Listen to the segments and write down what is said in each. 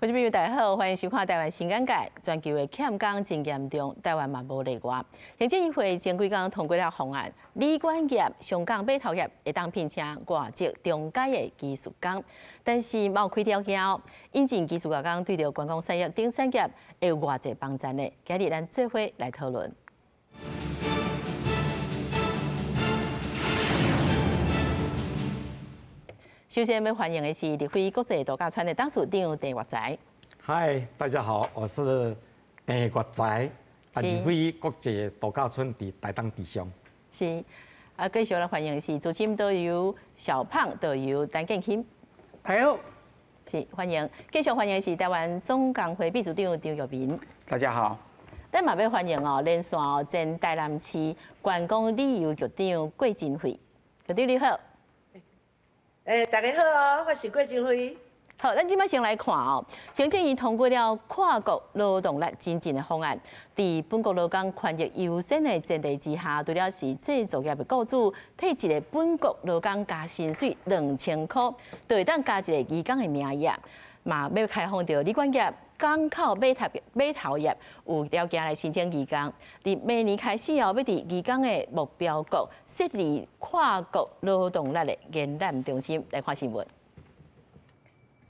觀眾朋友大家好，歡迎收看《台灣新眼界》。全球的欠工真嚴重，台灣嘛無例外。行政院會前幾工通過了方案，旅館業、商港碼頭業會當聘請外籍中階的技術工，但是嘛有開條件哦。引進技術工對著觀光產業等產業會有偌濟幫助呢？今日咱做伙來討論。首先欲歡迎的是麗輝國際度假村的董事長鄭月才。嗨，大家好，我是鄭月才，麗輝國際度假村佇台東池上。是，啊，繼續來歡迎的是資深導遊小胖導遊陳建興。大家好。是，歡迎。繼續歡迎的是台灣總工會秘書長張玉民。大家好。咱嘛欲歡迎哦，連線哦，前台南市觀光旅遊局長郭真惠。局長你好。欸，大家好哦，我是郭真惠。好，咱這擺先來看哦，行政院通過了跨國勞動力引進的方案，佇本國勞工權益優先的前提之下，除了是製造業的雇主替一个本國勞工加薪水2000箍，就會當加一个移工的名額，嘛欲開放著旅館業、港口碼頭碼頭業有條件來申請移工。佇明年開始哦，欲佇移工的目標國設立跨國勞動力的研覽中心。來看新聞。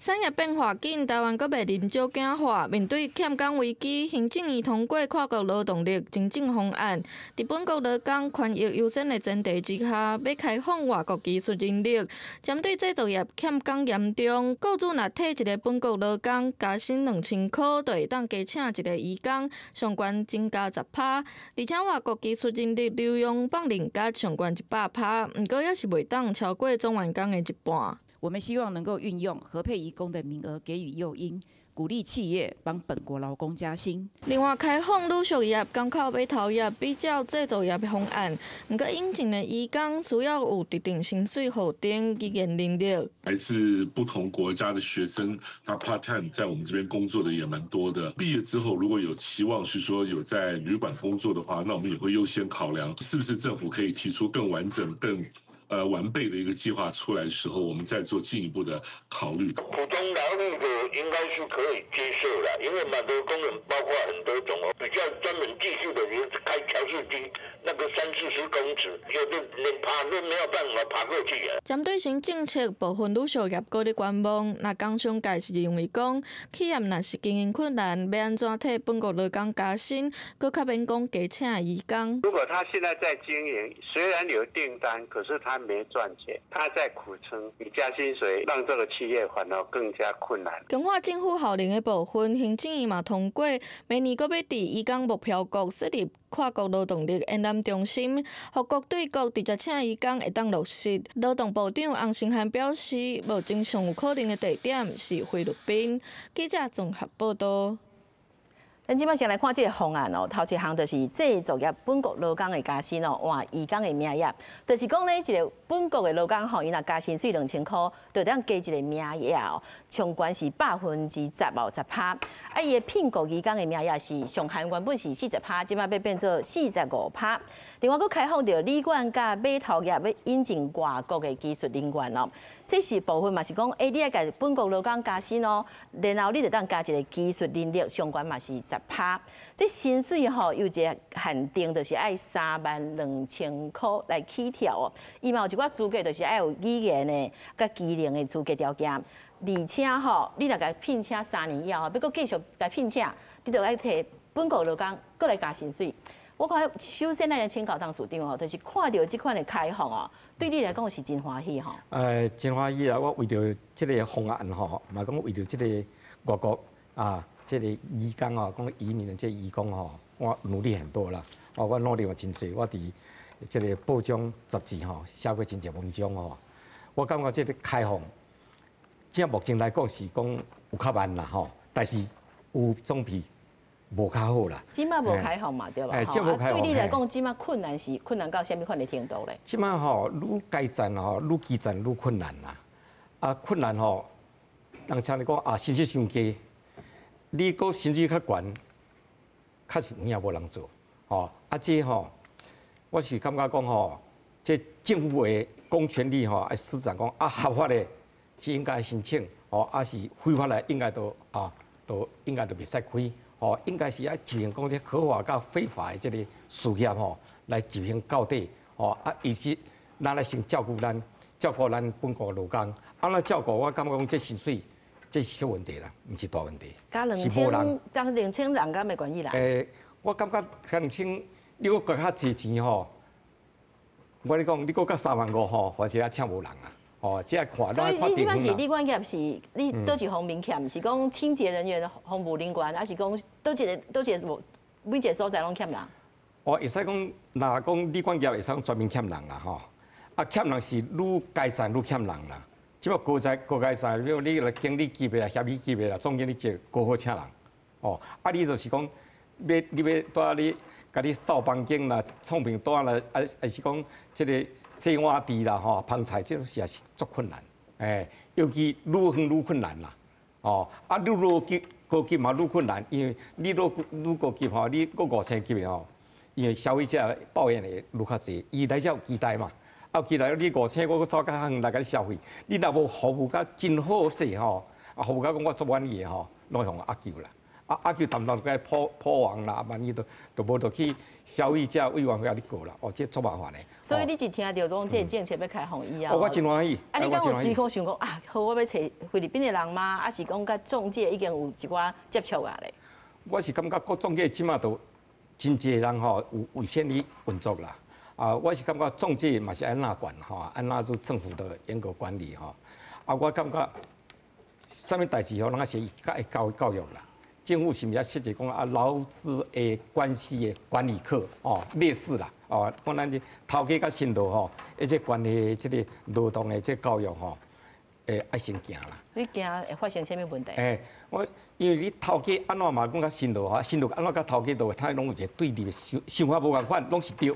產業變化緊，台灣閣袂臨少子化。面對欠工危機，行政院通過跨國勞動力引進方案，佇本國勞工權益優先的前提之下，欲開放外國技術人力。針對製造業欠工嚴重，雇主若替一个本國勞工加薪2000箍，就會當加請一个移工，上懸增加10趴。而且外國技術人力留用放任加上懸100趴，毋過猶是袂當超過總員工的一半。我們希望能夠運用核配移工的名額，給予誘因，鼓勵企業幫本國勞工加薪。另外，開放旅宿業、港口碼頭業比照製造業的方案，毋過引進的移工需要有特定薪水保證、語言能力。來自不同國家的學生，他 part time 在我們這邊工作的也蠻多的。畢業之後，如果有期望是說有在旅館工作的話，那我們也會優先考量，是不是政府可以提出更完整、更完備的一個計劃出來的時候，我們再做進一步的考慮。普通勞力的應該是可以接受的，因為碼頭工人包括很多種哦，比較專門技術的，比如開調試機，那個三四十公尺，有的連爬都沒有辦法爬過去啊。針對新政策，部分旅宿業閣咧觀望。若工商界是認為講，企業若是經營困難，欲按怎替本國勞工加薪，閣較免講加請移工。如果他現在在經營，雖然有訂單，可是他沒賺錢，他在苦撐。你加薪水，讓這個企業反而更加困難。強化政府效能的部分，行政院嘛通過，明年閣欲佇移工目標國設立跨國勞動力研覽中心，予國對國直接請移工會當落實。勞動部長洪申翰表示，目前上有可能的地點是菲律賓。記者綜合報導。咱這擺先來看這个方案哦，頭一項就是製造業本國勞工的加薪哦，換移工的名額，就是講咧，一个本國的勞工吼，伊若加薪水2000箍，就當加一个名額哦，上懸是10%哦，10趴。啊，伊的聘僱移工的名額是上限原本是40趴，這擺欲變做45趴。另外，閣開放著旅館佮碼頭業欲引進外國的技術人員哦，這是部分嘛是講，欸，你愛共本國勞工加薪哦，然後你就當加一个技術人力，上懸嘛是10趴。這薪水吼有一个限定，就是愛32,000箍來起跳哦。伊嘛有一寡資格，就是愛有語言的佮技能的資格條件。而且吼，你若共聘請3年以後，欲閣繼續共聘請，你就愛提本國勞工閣來加薪水。我看首先咱來請教董事長哦，就是看著這款的開放哦，對你來講是真歡喜吼。真歡喜啊！我為著這个方案吼，嘛講為著這个外國啊，這个移工吼，講移民的這个移工吼，我努力很多啦。哦，我努力嘛真濟，我佇這个報章雜誌吼寫過真濟文章吼。我感覺這个開放，這目前來講是講有較慢啦吼，但是有總比無較好啦。這擺無開放嘛，對吧？欸，這無開放。對你來講，這擺困難是困難到啥物款的程度咧？這擺吼，愈階層吼，愈基層愈困難啦。啊，困難吼，人像你講啊，薪水傷低，你閣薪水較懸，確實有影無人做，吼。啊，這吼，我是感覺講吼，這政府的公權力吼，愛施展講啊，合法的是應該申請，哦，抑是非法的應該都啊，都應該都袂使開，吼，應該是愛執行講這合法佮非法的這個事業吼，來執行到底，吼啊，以及咱來先照顧咱，照顧咱本國勞工，按呢照顧，我感覺講這薪水，這是小問題啦，毋是大問題。加兩千，加兩千人敢會願意來？我感覺加兩千，你閣加較濟錢吼，我跟你講，你閣加3萬5吼，反正也請無人啊。哦，這看，所以你這擺是旅館業是，你佗一方面欠，是講清潔人員、服務人員，抑是講佗一個佗一個每一個所在攏欠人？哦，會使講，若講旅館業會使講全面欠人啦，吼。啊，欠人是愈階層愈欠人啦。這擺高層高階層，比如你來經理級的啦、協理級的啦、總經理級，閣好請人。哦，啊，你就是講，欲你欲蹛你，共你掃房間啦、創平桌啦，啊，抑是講這個洗碗池啦、吼，捧菜，這種是足困難。欸，尤其愈遠愈困難啦。哦，啊，愈高級高級嘛愈困難，因為你愈愈高級吼，你閣五星級的吼，因為消費者抱怨的愈較濟，伊來遮有期待嘛。啊，期待你五星，我閣走較遠來共你消費，你若無服務甲真好勢吼，啊，服務甲講我足滿意的吼，攏會予壓求啦。啊，壓求淡淡個破破網啦，萬一都都無就去消費者委員會遐咧告啦，哦，這足麻煩的。所以你一聽著講這個政策欲開放以後，哦，我真歡喜。啊，你敢有思考想講啊？好，我欲揣菲律賓的人嗎？抑是講佮中介已經有一寡接觸啊咧？我是感覺各中介這馬都真濟人吼有危險咧運作啦。啊，我是感覺中介嘛是按怎管吼，按怎做政府的嚴格管理吼。啊，我感覺啥物代誌吼，攏愛是較會教教育啦。政府是毋是愛設計講啊，勞資的關係的管理課哦，類似啦哦，講咱這頭家佮薪勞吼，彼這關係這個勞動的這教育吼，會愛先行啦。你驚會發生啥物問題？欸，我因為你頭家按怎嘛講較辛勞吼，辛勞按怎佮頭家都他攏有一個對立的想想法無仝款，攏是對。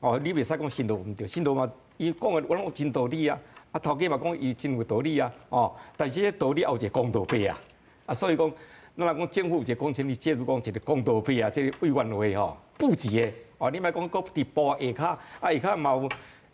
哦，你袂使講辛勞毋對，辛勞嘛，伊講的我攏有真道理啊，啊頭家嘛講伊真有道理啊，哦，但是這道理也有一個公道伯啊，啊所以講，咱若講政府有一個講清，你介入講一個公道伯啊，這個委員會吼，部級的，哦，你莫講閣佇部下跤，啊下跤嘛有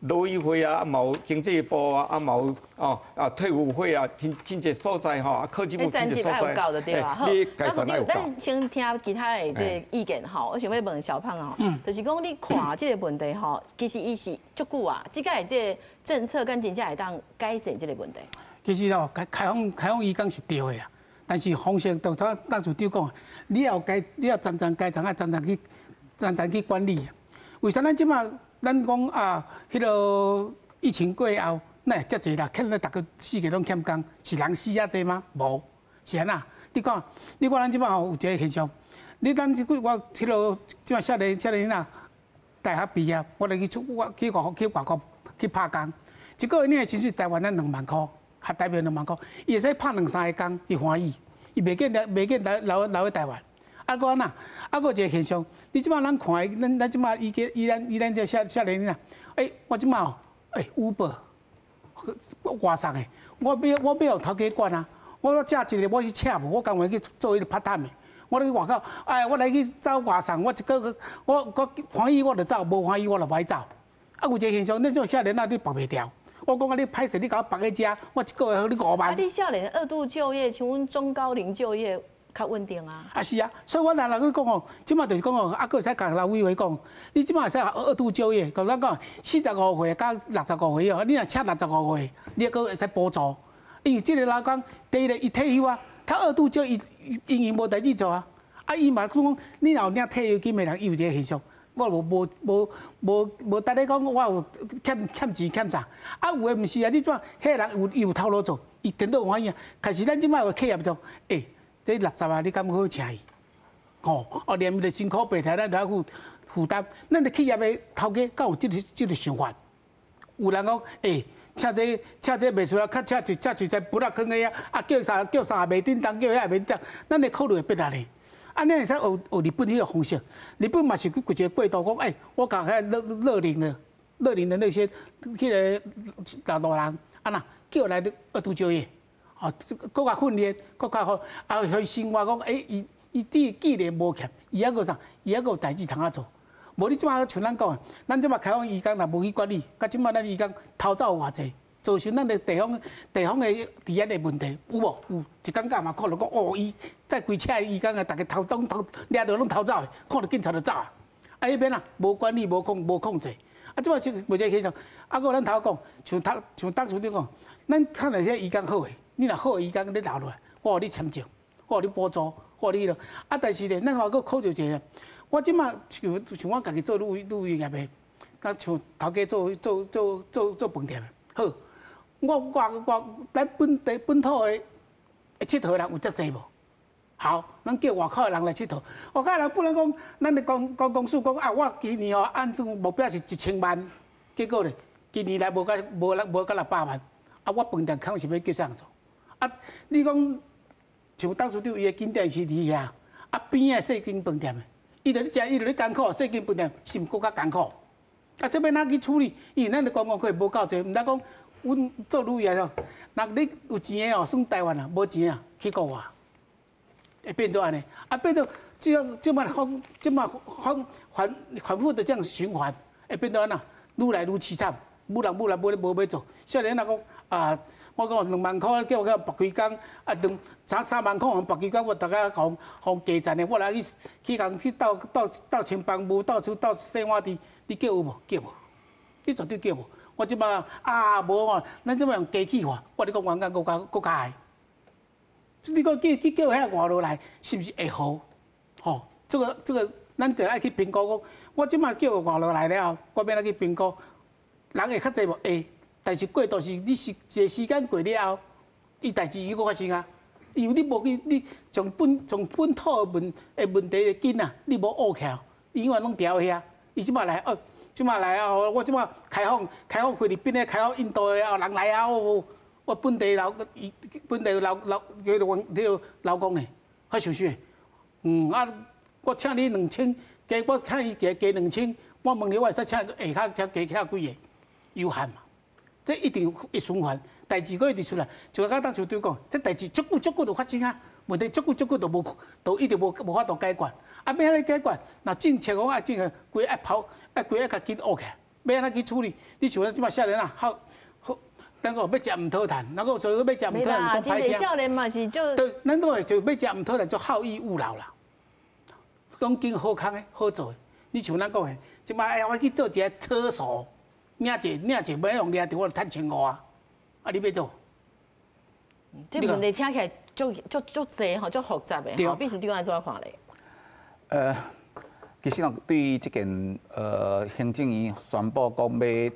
勞委會啊，嘛有經濟部啊，啊嘛有哦啊退伍會啊，真真濟所在吼，啊科技部真濟所在，你改善愛有夠。咱先聽其他的這個意見吼，我想欲問小胖吼，就是講你看這個問題吼，其實伊是足久啊，這擺這個政策敢真正會當改善這個問題。其實哦，開開放開放移工是對的啊，但是方式就頭董事長講，你要改，你要層層階層愛層層去層層去管理。為啥咱這馬？咱講啊，彼個疫情過後，哪會遮濟啦？欠咧逐个四界攏欠工，是人死遐濟嗎？無，是按怎？你看，你看咱這馬吼有一個現象，你咱這幾我彼個這馬少年少年囡仔大學畢業，我來去出我去外去外國去拍工，一個月領的薪水台灣咱2萬箍，合台幣兩萬箍，伊會使拍兩三个工，伊歡喜，伊袂見來袂見來留留佇台灣。啊，閣按怎？啊，閣有一個現象，你這馬咱看，咱咱這馬伊伊咱伊咱這少少年囡仔，欸，我這馬哦，欸，Uber 外送的，我欲我欲予頭家管啊，我請一个我去請無，我甘願去做彼个 part time 的，我咧去外口，哎，我來去走外送，我一個月我我歡喜我就走，無歡喜我就無愛走。啊，有一個現象，恁這種少年仔你縛袂牢。我講啊，你歹勢，你共我縛佇遮，我一個月予你5萬。啊，你少年二度就業，像阮中高齡就業較穩定啊。啊是啊，所以我若若去講哦，這馬就是講哦，啊，閣會使共勞委會講，你這馬會使二度就業，共咱講45歲佮65歲哦，你若請六十五歲，你閣會使補助，因為這个勞工第一个伊退休啊，他二度就業伊永遠無代誌做啊，啊伊嘛講，你若有領退休金的人，伊有這个現象，我無無無無無值咧講，我有欠欠錢欠啥，啊有的毋是啊，你怎，彼个人有伊有頭路做，伊顛倒歡喜啊，可是咱這馬有企業就，欸，這六十啊，你敢好請伊？吼，哦，連伊的辛苦白刣，咱都愛負負擔。咱的企業的頭家敢有這个這个想法？有人講，欸，請這請這袂輸啊，較請一請一隻不拉囥佇遐，啊叫啥叫啥也袂叮當，叫遐也袂叮當，咱的考慮會變按呢？按呢會使學學日本彼个方式，日本嘛是去一個過渡講，欸，我共遐樂樂齡的樂齡的那些彼个老老人，按怎叫來二度就業？哦，閣較訓練，閣較好，啊，予生活講，欸，伊伊既既然無欠，伊猶閣啥？伊猶閣有代誌通啊做。無你這馬像咱講，咱這馬開放移工若無去管理，佮這馬咱移工偷走偌濟，造成咱的地方的治安的問題，有無？有，一感覺嘛，看著講哦，伊載規車移工啊，逐家偷攏偷掠著攏偷走的，看著警察就走啊。啊，彼邊啊，無管理、無控制。啊，這擺是無這個現象。啊，閣咱頭講，像頭像董事長講，咱趁著這移工好的，你若好的移工你留落來，我予你簽證，我予你補助，我予你囉。啊，但是咧，咱還閣考慮一下，我這擺像我家己做旅遊業的，佮像頭家做飯店的，好。我咱本地本土的𨑨迌人有遮濟無？好，咱叫外口的人來𨑨迌。外口的人不能講，咱的公司講啊，我今年哦按算目標是1000萬，結果咧，今年來無甲600萬，啊，我飯店空是欲叫啥人做？啊，你講像董事長伊的景點是佇遐，啊邊仔細間飯店的，伊著咧食，伊著咧艱苦，細間飯店是毋閣較艱苦？啊，這欲按怎去處理？因為咱的觀光客無夠濟，毋知講。阮做旅遊哦，若你有錢的哦，算台灣啊；無錢啊，去國外，會變做按呢。啊，變做這樣這麼反這麼反反反覆的這樣循環，會變做按怎？愈來愈悽慘，愈人愈來無無欲做。少年若講啊，我講2萬箍叫我去縛幾工，啊兩三三萬箍予縛幾工，我逐家予予加讚的，我來去去共去鬥鬥鬥清房務，鬥厝鬥洗碗池，你叫有無？叫無？你絕對叫無。我這擺啊無吼，咱這擺用機器化，我你講員工閣較閣較害。你講叫去叫遐外勞來，是毋是會好？吼，這個，咱就愛去評估講，我這擺叫外勞來了後，我欲按怎去評估？人會較濟無？會，但是過渡時，你是一個時間過了後，伊代誌又閣發生啊。因為你無去，你從本土的問題的根啊，你無挖起來，伊永遠攏佇遐。伊這擺來哦。這擺來啊！我這擺開放菲律賓的，開放印度的啊人來啊！我本地勞勞叫做迄個勞工呢，較受水。嗯啊，我請你兩千，加我請伊加加兩千，我問你，我會使請下跤請加請幾个？有限嘛？這一定會循環，代誌閣一直出來。就佮董事長講，這代誌足久足久就發生啊，問題足久足久都無，都一直無法度解決。啊，欲按怎解決？若政策講愛政策，規愛拋。愛規愛共緊挖起來，欲按怎去處理？你像咱這擺少年啊，好好，咱講欲食毋討趁，然後所以欲食毋討趁，講歹聽。少年嘛是就對，咱都會就欲食毋討趁，做好逸惡勞啦。攏揀好康的、好做的。你像咱講的，這擺哎，我去做一个車手，領一領一欲用掠著，我就趁1500啊！啊，你欲做？這問題聽起來足足足濟吼，足複雜的吼，秘書長按怎看咧？其實哦，對於這件行政院宣布講欲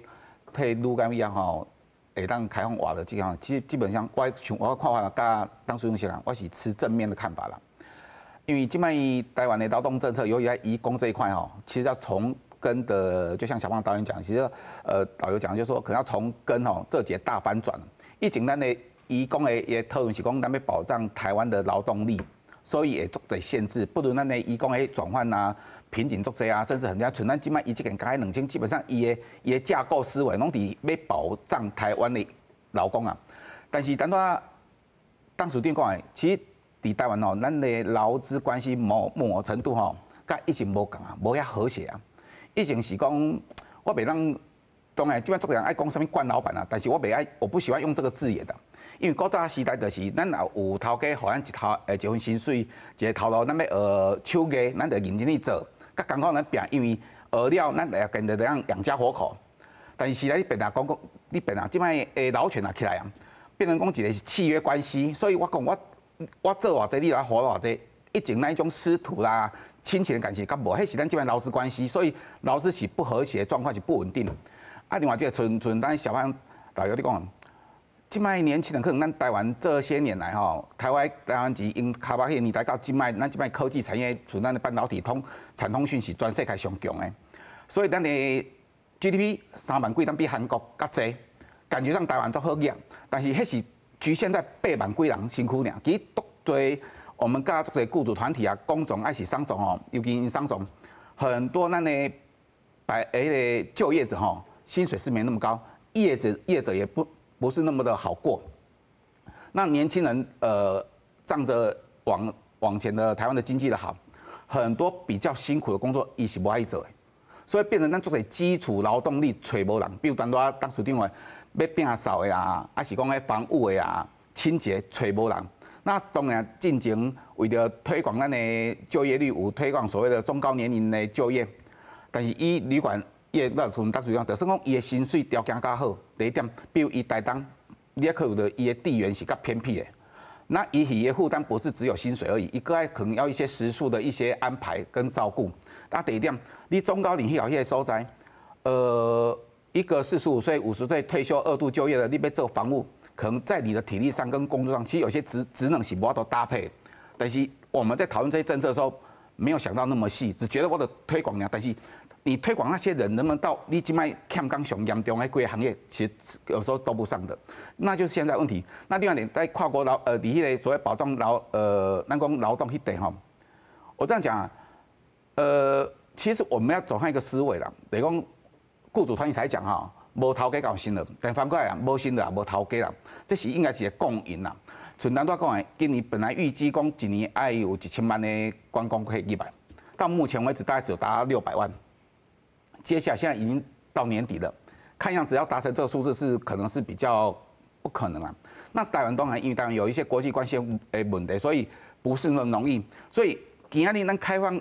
替旅檢業吼，會當開放外勞這項，其實基本上我像我看法佮董事長相仝，我是持正面的看法啦。因為這擺台灣的勞動政策，由於在移工這一塊吼，其實要從根的，就像小胖導演講，其實導遊講就是說，可能要從根吼做一個大翻轉。以前咱的移工的的討論是講，咱欲保障台灣的勞動力，所以會做對限制，不如咱的移工的轉換啊。瓶頸足濟啊，甚至很多像咱這擺伊這件加2000，基本上伊的架構思維攏佇欲保障台灣的勞工啊。但是等下董事長講的，其實佇台灣吼，咱的勞資關係某某程度吼，佮以前無仝啊，無遐和諧啊。以前是講我袂當，當然這擺足濟人愛講啥物慣老闆啊，但是我袂愛，我不喜歡用這個字眼的。因為古早時代就是咱若有頭家予咱一頭一份薪水，一个頭路，咱欲學手藝，咱就認真去做。較艱苦咱拼，因為學了咱會跟著會當養家活口。但是時代你變啊，講講你變啊，這擺的勞權也起來啊，變成講一個是契約關係。所以我講我做偌濟，你來還偌濟。以前那一種師徒啦、親情的感情較無，彼是咱這擺勞資關係，所以勞資是不和諧狀況是不穩定。啊，另外這個像像咱小胖導遊你講。這擺年輕人可能咱台灣這些年來吼，台灣自𪜶較早彼个年代到這擺，咱這擺科技產業，像咱的半導體通產通訊是全世界上強的，所以咱的 GDP 3萬幾，咱比韓國較濟，感覺上台灣足好額，但是彼是局限在8萬幾人身軀爾，其實足濟我們佮足濟雇主團體啊，工總抑是商總吼，尤其商總，很多咱的白彼个就業者吼，薪水是沒那麼高，業者也不是那麼的好過。那年輕人仗着往前的台灣的經濟的好，很多比較辛苦的工作，伊是無愛做的。所以變成咱足濟基礎勞動力揣無人，比如當拄董事長話欲摒掃的啊，抑是講彼房務的啊，清潔揣無人。那當然進前為著推廣咱的就業率，有推廣所謂的中高年齡的就業，但是以旅館業那從董事長，就算講伊的薪水條件較好，第一點，比如伊台東，你也考慮到伊的地緣是較偏僻的，那伊彼的負擔不是只有薪水而已，伊閣愛可能要一些食宿的一些安排跟照顧。那第二點，你中高齡去到彼个所在，一個45歲、50歲退休二度就業的，你欲做房務，可能在你的體力上跟工作上，其實有些職能是無法度搭配。但是我們在討論這些政策的時候，沒有想到那麼細，只覺得我的推廣了，但是你推廣那些人能不能到你這擺欠工上嚴重的幾個行業，其實有時候都不上的，那就是現在問題。那另外一點，在跨國勞你彼个所謂保障勞咱講勞動彼塊吼，我這樣講啊。其實我們要轉換一個思維啦，等於講僱主團體才講哈，無頭家就有薪了，但反過來講，無薪了也無頭家啦，這是應該是一個共贏啦。像咱拄仔講的，今年本來預計講一年愛有1000萬的觀光客入來，到目前為止大概只有達到600萬。接下來現在已經到年底了，看樣子要達成這個數字是可能是比較不可能啊。那台灣當然因為當然有一些國際關係的問題，所以不是那麼容易。所以今仔日咱開放。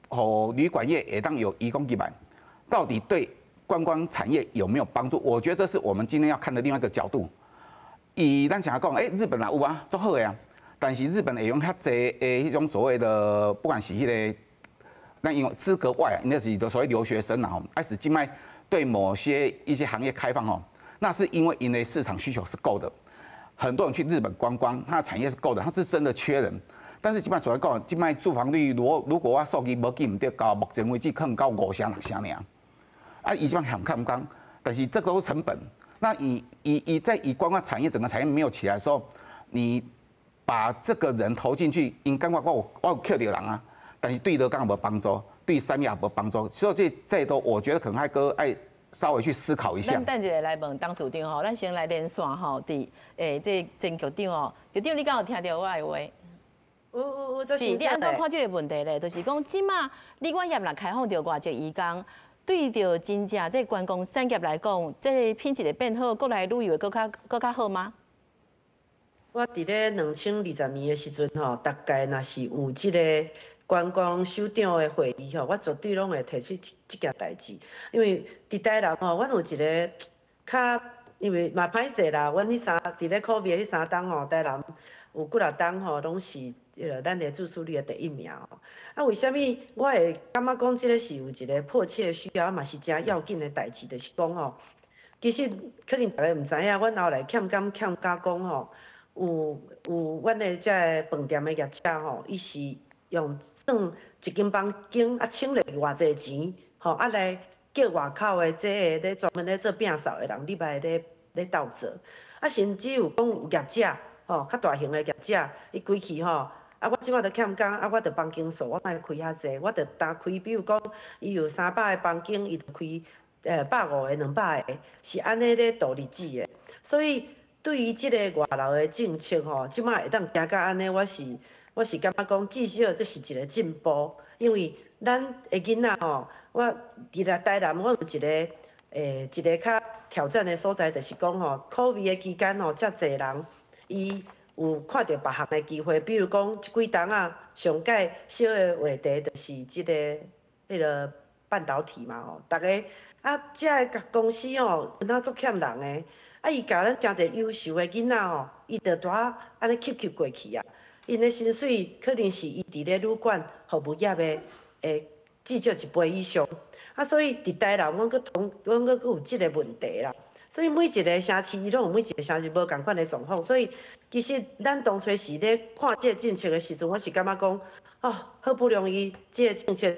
予旅館業會當有移工入來，到底對觀光產業有沒有幫助？我覺得這是我們今天要看的另外一個角度。以咱講講，日本也有啊，足好的啊，但是日本會用較濟的彼種所謂的，不管是彼个，咱用資格外，那是所謂留學生啊，還是這擺對某些一些行業開放哦，那是因為𪜶的市場需求是夠的，很多人去日本觀光，它的產業是夠的，它是真的缺人。但是這擺主要講，這擺住房率如果我數字無記毋對，到目前為止可能到五成六成爾。啊，伊這擺嫌欠工，但是這個都是成本。那以在以觀光產業整個產業沒有起來的時候，你把這個人投進去，𪜶感覺我有吸著人啊，但是對勞工無幫助，對產業無幫助，所以這都我覺得可能還閣愛稍微去思考一下。咱等一下來問董事長吼，咱先來連線吼，佇這曾局長哦，局長你敢有聽著我的話？有有有，是，你按怎看這個問題咧？就是講，這馬旅館業若開放著外籍移工，對著真正這觀光產業來講，這個品質會變好，國內旅遊會閣較好嗎？我佇咧2020年的時陣吼，逐屆若是有這個觀光首長的會議吼，我絕對攏會提出這件代誌，因為佇台南吼，阮有一個較，因為嘛歹勢啦，阮彼三佇咧 COVID 彼三冬吼，台南有幾若冬吼，攏是彼个咱的住宿率的第一名吼。啊，為啥物我會感覺講這個是有一個迫切的需要，嘛是誠要緊的代誌，就是講吼，其實可能大家毋知影，阮後來欠工欠甲講吼，有阮的這个飯店的業者吼，伊是用算一間房間啊，省落偌濟錢吼，啊來叫外口的這个咧專門咧做摒掃的人入來咧鬥做，啊甚至有講有業者吼，較大型的業者，伊規氣吼，啊我這擺著欠工，啊我著房間數我莫開遐濟，我著單開，比如講伊有300個房間，伊著開150個、200個，是按呢咧度日子的，所以對於這个外勞的政策吼，這擺會當行到按呢，我是感覺講至少這是一個進步，因為咱的囡仔吼，我佇咧台南，我有一個較挑戰的所在，就是講吼，COVID 的期間吼，遮濟人伊有看著別項的機會，比如講這幾冬仔上蓋燒的話題就是這个彼个半導體嘛吼，逐家啊，遮个公司吼，敢若足欠人的。啊！伊共咱誠濟優秀的囡仔吼，伊就拄仔按呢吸吸過去啊。𪜶的薪水可能是伊佇咧旅館服務業的，會至少一倍以上。啊，所以佇台南，阮閣同，阮閣閣有這个問題啦。所以每一個城市，伊攏有每一個城市無仝款的狀況。所以其實咱當初是咧看這個政策的時陣，我是感覺講，哦，好不容易這個政策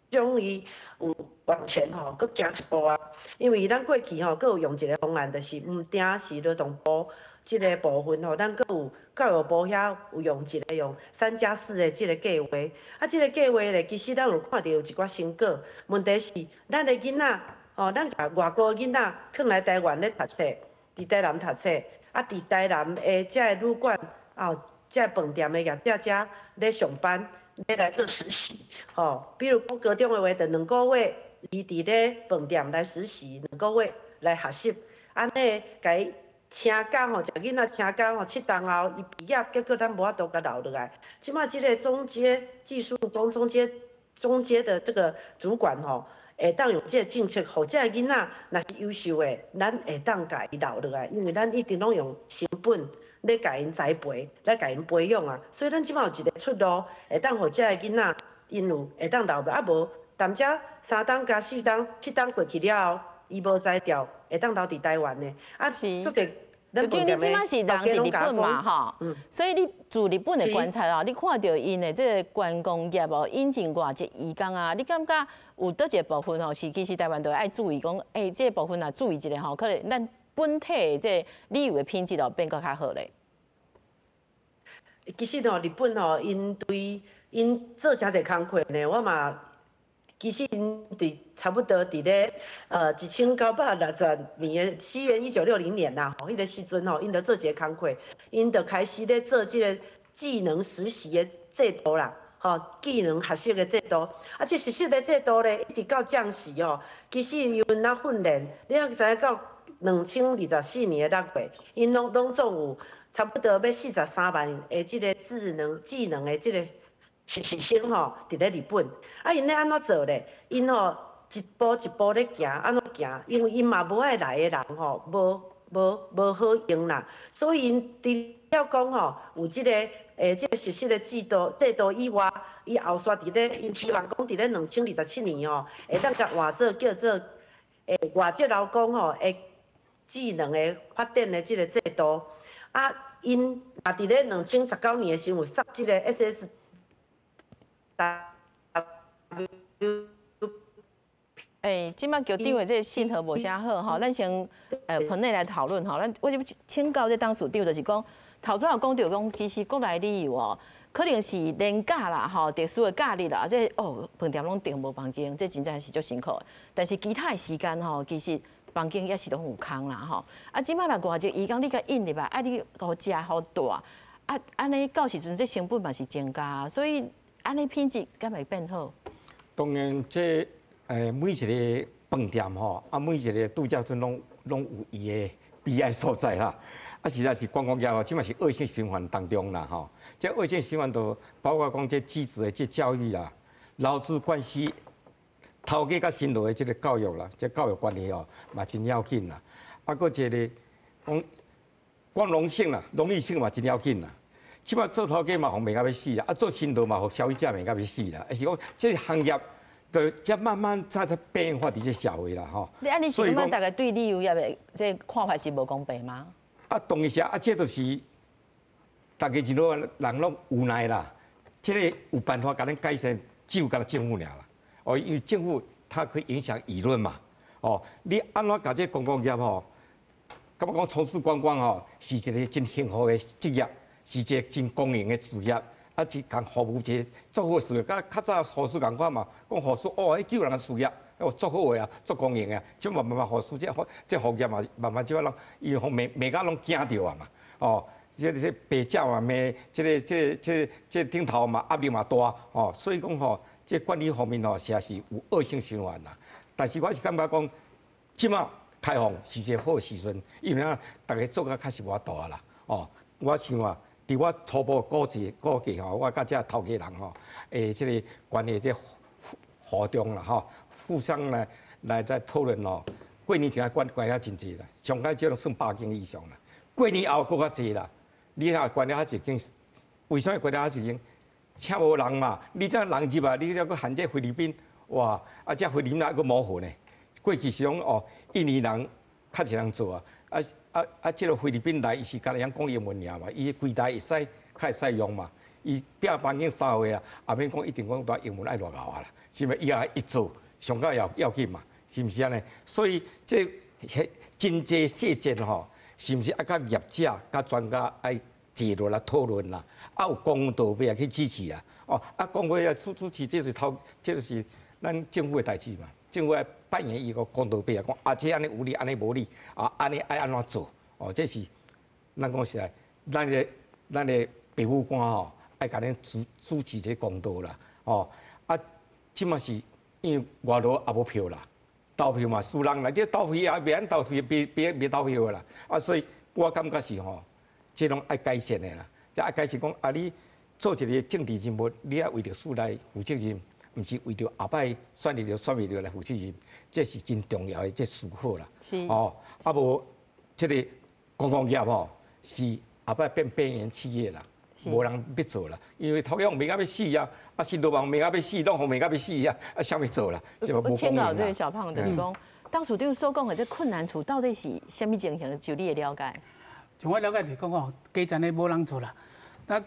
終於有往前吼，閣行一步啊。因為咱過去吼，閣有用一個方案，就是毋定是勞動部這個部分吼，咱閣有教育部遐有用一個用3+4的這個計劃。啊，這個計劃咧，其實咱有看著有一寡成果。問題是，咱的囡仔吼，咱共外國囡仔囥來台灣咧讀冊，佇台南讀冊，啊，佇台南的這个旅館啊，這個飯店的業者遮咧上班，咧來做實習，吼。比如講高中的話，就兩個月。伊佇咧飯店來實習2個月來學習，按呢共伊請到吼，一個囡仔請到吼7冬後，伊畢業，結果咱無法度共留落來。這馬這個中階技術工、中階的這個主管吼，會當用這個政策，予這個囡仔若是優秀的，咱會當共伊留落來，因為咱一直攏用成本咧共𪜶栽培，來共𪜶培養啊。所以咱這馬有一個出路，會當予這個囡仔𪜶有會當留落，啊無，踮遮3冬加4冬、7冬過去了後，伊無才調，會當留佇台灣的。啊，足濟。就你這馬是人佇日本嘛，吼，所以你自日本的觀察哦，你看著𪜶的這個觀光業哦，引進外籍移工啊，你感覺有佗一個部分吼，是其實台灣都愛注意講，欸，這個部分若注意一下吼，可能咱本體的這個旅遊的品質就變閣較好咧。其實吼，日本吼，𪜶對𪜶做誠濟工課呢，我嘛。其實𪜶佇差不多佇咧1960年的西元1960年啦，吼，彼個時陣吼，𪜶就做一個工課，𪜶就開始咧做這個技能實習的制度啦，吼，技能學習的制度。啊，這實習的制度咧，一直到降時吼，其實𪜶若訓練，你也知影到2024年的6月，𪜶攏總有差不多欲43萬的這個智能技能的這個實習生吼，佇咧日本，啊，𪜶咧按怎做咧？𪜶吼一步一步咧行，按怎行？因為𪜶嘛無愛來的人吼，無好用啦，所以𪜶除了講吼有這個這個實習的制度以外，伊後續佇咧，𪜶希望講佇咧2027年吼，會當共換做叫做外籍勞工吼，的技能的發展的這個制度。啊，𪜶也佇咧2019年的時陣有設這個 SSW。欸，這擺局長的這個信號無啥好吼，咱先棚內來討論吼。咱我就請教這董事長，就是講頭拄有講著講，其實國內旅遊哦，可能是連假啦吼，特殊的假日啦，這哦飯店攏訂無房間，這真正是足辛苦的。但是其他的時間吼，其實房間也是攏有空啦吼。啊，這擺若外籍移工你共引入來，啊你予食予住，啊按呢到時陣這成本嘛是增加，所以按呢品質敢會變好？當然這每一個飯店吼，啊，每一個度假村攏有伊的悲哀所在啦。啊，實在是觀光業吼，這馬是惡性循環當中啦吼。這惡性循環就包括講這機制的這教育啦、勞資關係、頭家佮新勞的這個教育啦，這教育關係哦，嘛真要緊啦。啊，閣一個講光榮性啦、榮譽性嘛真要緊啦。這馬做頭家嘛，予罵甲欲死啦，啊，做新勞嘛，予消費者罵甲欲死啦。啊是講這個行業。就才慢慢在變化佇這社會啦，吼。你按呢是感覺大家對旅遊業的這個看法是無公平嗎？啊，當然是啊，這就是大家一路人攏無奈啦。這個有辦法共咱改善，只有干焦政府爾啦。哦，因為政府它可以影響輿論嘛。哦，你按怎共這觀光業吼？感覺講從事觀光吼，是一個真幸福的職業，是一個真光榮的事業。啊，一共服務一個足好的事業，佮較早護士仝款嘛，講護士哦，彼救人的事業，哦，足好的啊，足光榮的。這慢慢慢護士這行業嘛，慢慢這擺攏伊予罵罵甲攏驚著啊嘛，哦，這白鳥嘛罵，這個頂頭嘛壓力嘛大，哦，所以講吼，這管理方面吼，實在是有惡性循環啦。但是我是感覺講，這馬開放是一個好時陣，因為啊，大家做甲確實無法度啊啦，哦，我想啊。佇我初步估計吼，我佮這頭家人吼，這個關係這互動啦吼，互相來在討論咯。過年前關關了真濟啦，上蓋少攏算100間以上啦。過年後閣較濟啦，你若關了較濟間，為啥物關了較濟間？請無人嘛，你這人入來，你這閣限這菲律賓，哇！啊，這菲律賓還閣模糊呢。過去是講哦，印尼人較濟人做啊。啊啊啊！這個菲律賓來，伊是干焦曉講英文爾嘛，伊櫃台會使較會使用嘛。伊壁房間三歲啊，也免講一定講蹛英文愛偌𠢕啊啦，是毋是？伊也會做，上較要緊嘛，是毋是按呢？所以這真濟細節吼，是毋是愛佮業者、佮專家愛坐落來討論啦？啊，有公道伯去支持啊！哦，啊，講話啊，主持，這是頭，這就是咱政府的代誌嘛。政府愛扮演一個公道伯啊，講啊，這按呢有理，按呢無理，啊，按呢愛按怎做？哦，這是咱講實在，咱的父母官吼，愛共恁主持這個公道啦。哦，啊，這馬是因為外勞也無票啦，投票嘛輸人啦，你投票也袂按投票，別別別投票啦。啊，所以我感覺是吼，這攏愛改善的啦。這愛改善講啊，你做一個政治人物，你愛為著事來負責任，毋是為著後擺選入著選袂著來負責任，這是真重要的這思考啦。哦，啊無這個觀光業吼，是後擺變邊緣企業啦。無人欲做啦，因為頭家罵甲欲死啊，啊新羅網罵甲欲死，攏予罵甲欲死啊，啊啥物做啦？是無請教這個小胖，就是講，董事長所講的這困難處到底是啥物情形？就你的了解。從我了解就是講吼，基層的無人做啦。那啊，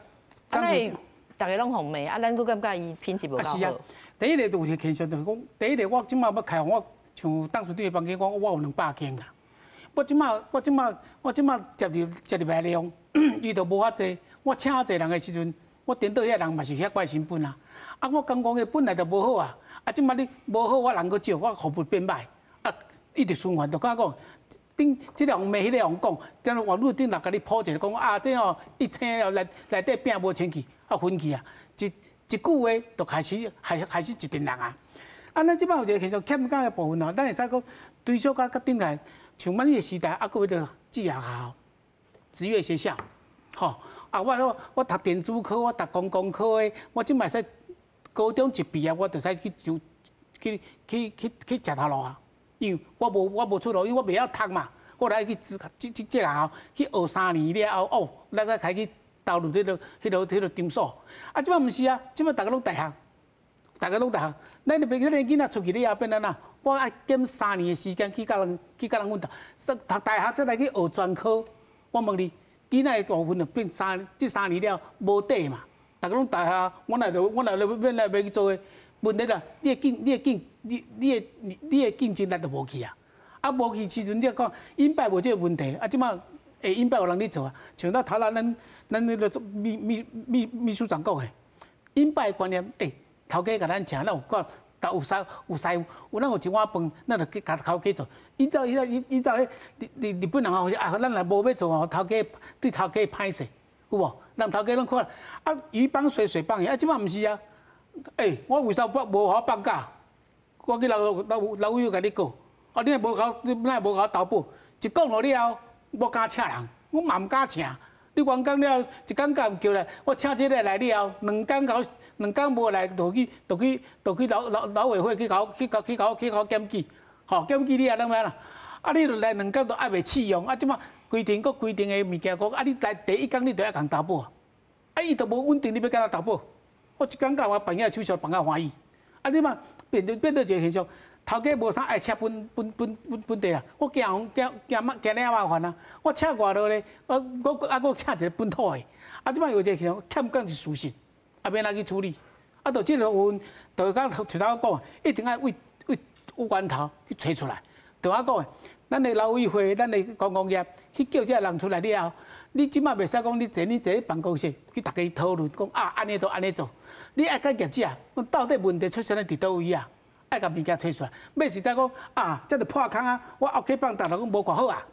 大家攏予罵，啊，咱閣感覺伊品質無夠好。是啊，第一個就有一個現象，就是講，第一個我這馬欲開放，我像董事長的房間，我有200間啦。我這馬接入來量，伊就無遐濟。我請遐濟人的時陣，我顛倒遐人嘛是遐懸成本啊。啊，我觀光的本來就無好啊。啊，這馬你無好，我人閣少，我服務變歹。啊，一直循環，就敢講，頂這個予罵，彼個予講，這網路頂來共你鋪一個講啊，這哦一請了內內底餅無清氣，啊分去啊，一一句話就開始害死一陣人啊。啊，咱這擺有一個現象，欠工的部分哦，咱會使講追溯到較頂來，像阮彼個時代，啊，閣有彼個職業學校、職業學校，吼。啊！我讀電子科，我讀公共科的，我這擺使高中一畢業，我就使去上去去去去食頭路啊！因為我無出路，因為我袂曉讀嘛，我來去職職職學校去學3年了後，哦，咱才開始投入這個場所。啊，這擺毋是啊，這擺逐家攏大學，逐家攏大學。咱的囡仔出去了後變按怎？我愛減三年的時間去佮人奮鬥，讀大學才來去學專科。我問你，囡仔的部分就變三，這三年了無底嘛？逐家攏大學，我若欲來欲去做的問題啦，你的競爭力就無去啊！啊，無去時陣，你講引擺無這個問題，啊，這擺會引擺有人咧做啊？像咱頭仔咱彼個秘書長講的，引擺的觀念，欸，頭家共咱請，咱有夠，有師有師有咱有一碗飯，咱就去共頭家做。依照彼日日日本人吼，啊，咱若無欲做吼，頭家對頭家歹勢，有無？人頭家攏看，啊，魚幫水，水幫魚，啊，這擺毋是啊？欸，我為啥無予我放假？我去勞委會共你告，啊，你若無共，你若無共我投保，一講落了後，我敢請人，我嘛毋敢請。你員工了，一工共叫來，我請這個來了後，兩工無來，就去勞委會去共我檢舉，吼，檢舉了後，咱欲按怎？啊，你來兩工都猶未試用，啊，這擺規定閣規定的物件，講啊，你來第一工你就愛共投保，啊，伊都無穩定，你欲共他投保？我一工到我辦遐手續辦較歡喜，啊，你嘛變做一個現象，頭家無啥愛請本地人，我驚驚驚驚領麻煩啊！我請外勞咧，我啊閣請一個本土的，啊，這擺有一個現象，欠工是事實，啊，欲按怎去處理？啊，就這個部分，就講像頭講，一定愛為有源頭去揣出來。就我講的，咱的勞委會，咱的觀光業去叫這个人出來了後，你這擺袂使講你坐咧辦公室去逐家討論講啊，按呢做按呢做，你愛共業者，到底問題出現咧佇佗位啊？愛共物件揣出來，欲是再講啊，這就破空啊！我後去放逐人講無蓋好啊，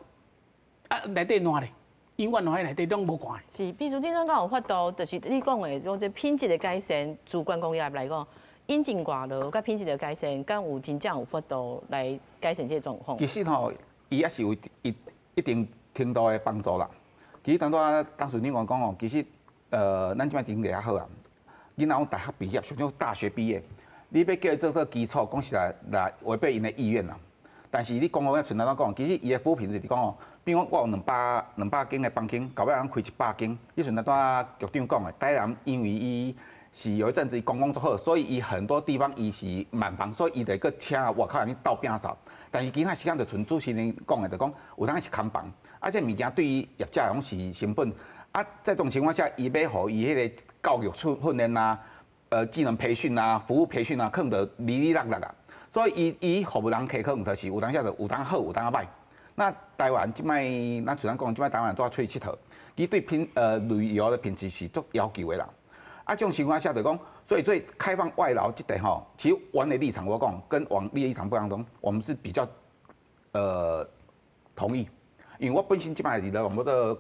啊內底爛咧，永遠爛喺內底攏無蓋。是，秘書長敢有法度，就是你講的講這品質的改善，自觀光業來講，引進外勞佮品質的改善，敢有真正有法度來改善這個狀況？其實吼，伊也是有一定程度的幫助啦。其實當初當時你講講吼，其實咱這擺經濟較好啊，囡仔講大學畢業，像種大學畢業。你欲叫伊做做基礎，講實在來違背𪜶的意願啦。但是你講我像頭講，其實伊的服務品質是講吼，比如講我有兩百間的房間，到尾通開100間。你像頭拄局長講的，台南因為伊是有一陣子觀光做好，所以伊很多地方伊是滿房，所以伊得閣請外口人去鬥摒掃。但是其他時間就像主持人講的，就講有當時空房，啊，這物件對於業者來講是成本。啊，在這種情況下，伊欲予伊彼個教育訓練啊，技能培訓啊，服務培訓啊，可能就離離落落啊。所以伊服務人客可能就是有當時就有當好，有當䆀。那台灣這擺，咱雖然講這擺台灣做出去𨑨迌，伊對旅遊的品質是足要求的啦。啊，這種情況下就講，所以最開放外勞這塊吼，其實阮的立場我講跟王你的立場不相同，我們是比較同意，因為我本身這擺佇咧我們這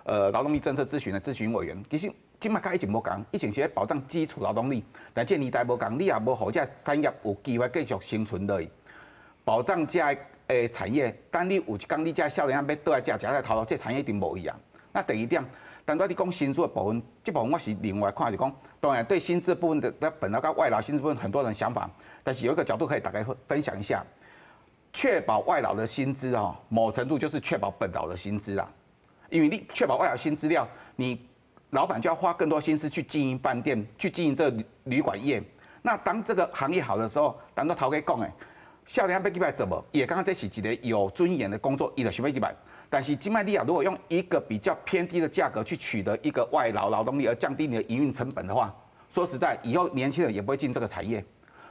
勞動力政策諮詢的諮詢委員，其實。這馬佮以前無仝，以前是咧保障基礎勞動力，但這年代無仝，你也無予這產業有機會繼續生存落去，保障這個產業，等你有一工你這少年仔欲倒來遮食這頭路，這產業一定無去啊。那第二點，但拄你講薪資的部分，這部分我是另外看，就講當然對薪資部分的，本來佮外勞薪資部分很多人想法，但是有一個角度可以大概分享一下，確保外勞的薪資哦，某程度就是確保本勞的薪資啦，因為你確保外勞薪資了，你老闆就要花更多心思去經營飯店，去經營這個旅館業。那當這個行業好的時候，當頭家講的，少年欲入來做無？伊會感覺這是一個有尊嚴的工作，伊就想欲入來。但是這擺你啊，如果用一個比較偏低的價格去取得一個外勞勞動力，而降低你的營運成本的話，說實在，以後年輕人也不會進這個產業。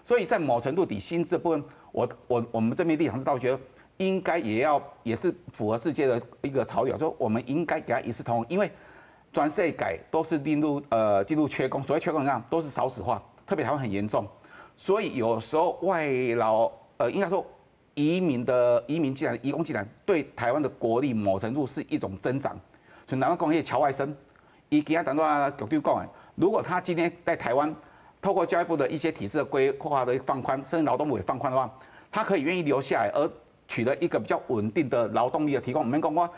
所以在某程度底薪資的部分，我們這邊立場是倒覺得應該也要也是符合世界的一個潮流，就我們應該給他一視同仁，因為全世界都是進入缺工，所謂缺工怎樣，都是少子化，特別台灣很嚴重，所以有時候外勞應該說移民進來，移工進來，對台灣的國力某程度是一種增長。所以南灣工業僑外生，伊今仔等段局長講的，如果他今天在台灣，透過教育部的一些體制的規劃的放寬，甚至勞動部也放寬的話，他可以願意留下來，而取得一個比較穩定的勞動力的提供。毋免講我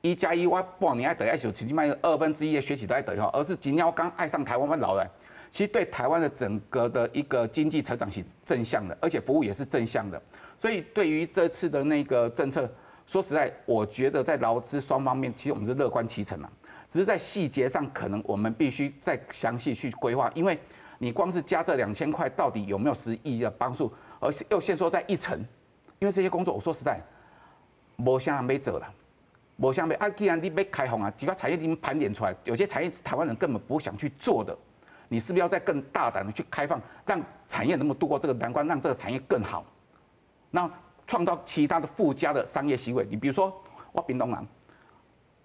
1加1，我半年愛等愛受，起碼1/2的學期都愛等吼，而是真正我剛愛上台灣，我留來，其實對台灣的整個的一個經濟成長是正向的，而且服務也是正向的。所以對於這次的那個政策，說實在，我覺得在勞資雙方面，其實我們是樂觀其成啊。只是在細節上，可能我們必須再詳細去規劃，因為你光是加這2000塊，到底有沒有實際的幫助？而又限縮在一成，因為這些工作，我說實在，無啥人欲做啦，無啥人欲啊！既然你欲開放啊，幾個產業已經盤點出來，有些產業是台灣人根本不想去做的，你是不是要再更大膽的去開放，讓產業能夠度過這個難關，讓這個產業更好？那創造其他的附加的商業行為，你比如說我屏東人，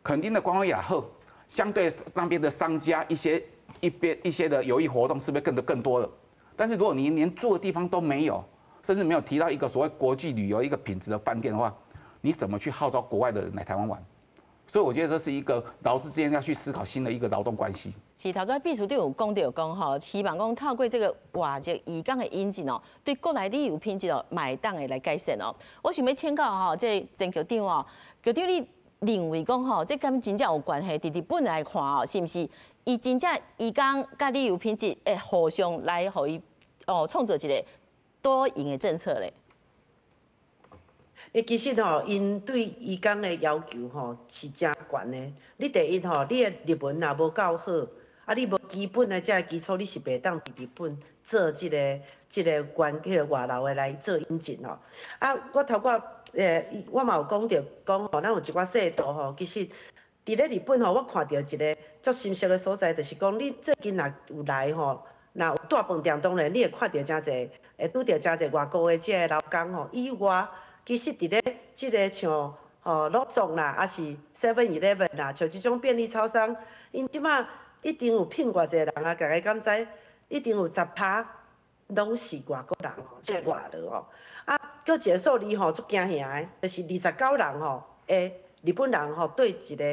墾丁的觀光業好，相對那邊的商家一些一邊一些的遊藝活動，是不是更多了？但是如果你連住的地方都沒有，甚至沒有提到一個所謂國際旅遊一個品質的飯店的話，你怎麼去號召國外的人來台灣玩？所以我覺得這是一個勞資之間要去思考新的一個勞動關係。是頭先秘書長有講著講吼，希望講透過這個外籍移工的引進哦，對國內旅遊品質哦，嘛會當會來改善哦。我想欲請教吼，這個曾局長哦，局長你認為講吼，這敢真正有關係？佇日本來看哦，是毋是伊真正移工佮旅遊品質會互相來予伊哦創造一個多贏的政策咧？欸，其實吼，𪜶對移工的要求吼是誠懸的。你第一吼，你的日文若無夠好，啊，你無基本的這个基礎，你是袂當佇日本做這個關彼個外勞的來做引進吼。啊，我頭拄我嘛有講著講吼，咱有一寡制度吼，其實佇咧日本吼，我看著一個足心酸的所在，就是講你最近若有來吼，若有蹛飯店，當然你會看著誠濟，會拄著誠濟外國的這个勞工吼，以外，其實佇咧這个像吼ローソン啦，抑是 Seven Eleven 啦，像這種便利超商，𪜶這馬一定有聘偌濟人啊？大家敢知？一定有10趴攏是外國人吼，這個外勞吼。啊，閣一個數字吼，足驚嚇的，就是29人吼，的日本人吼對一個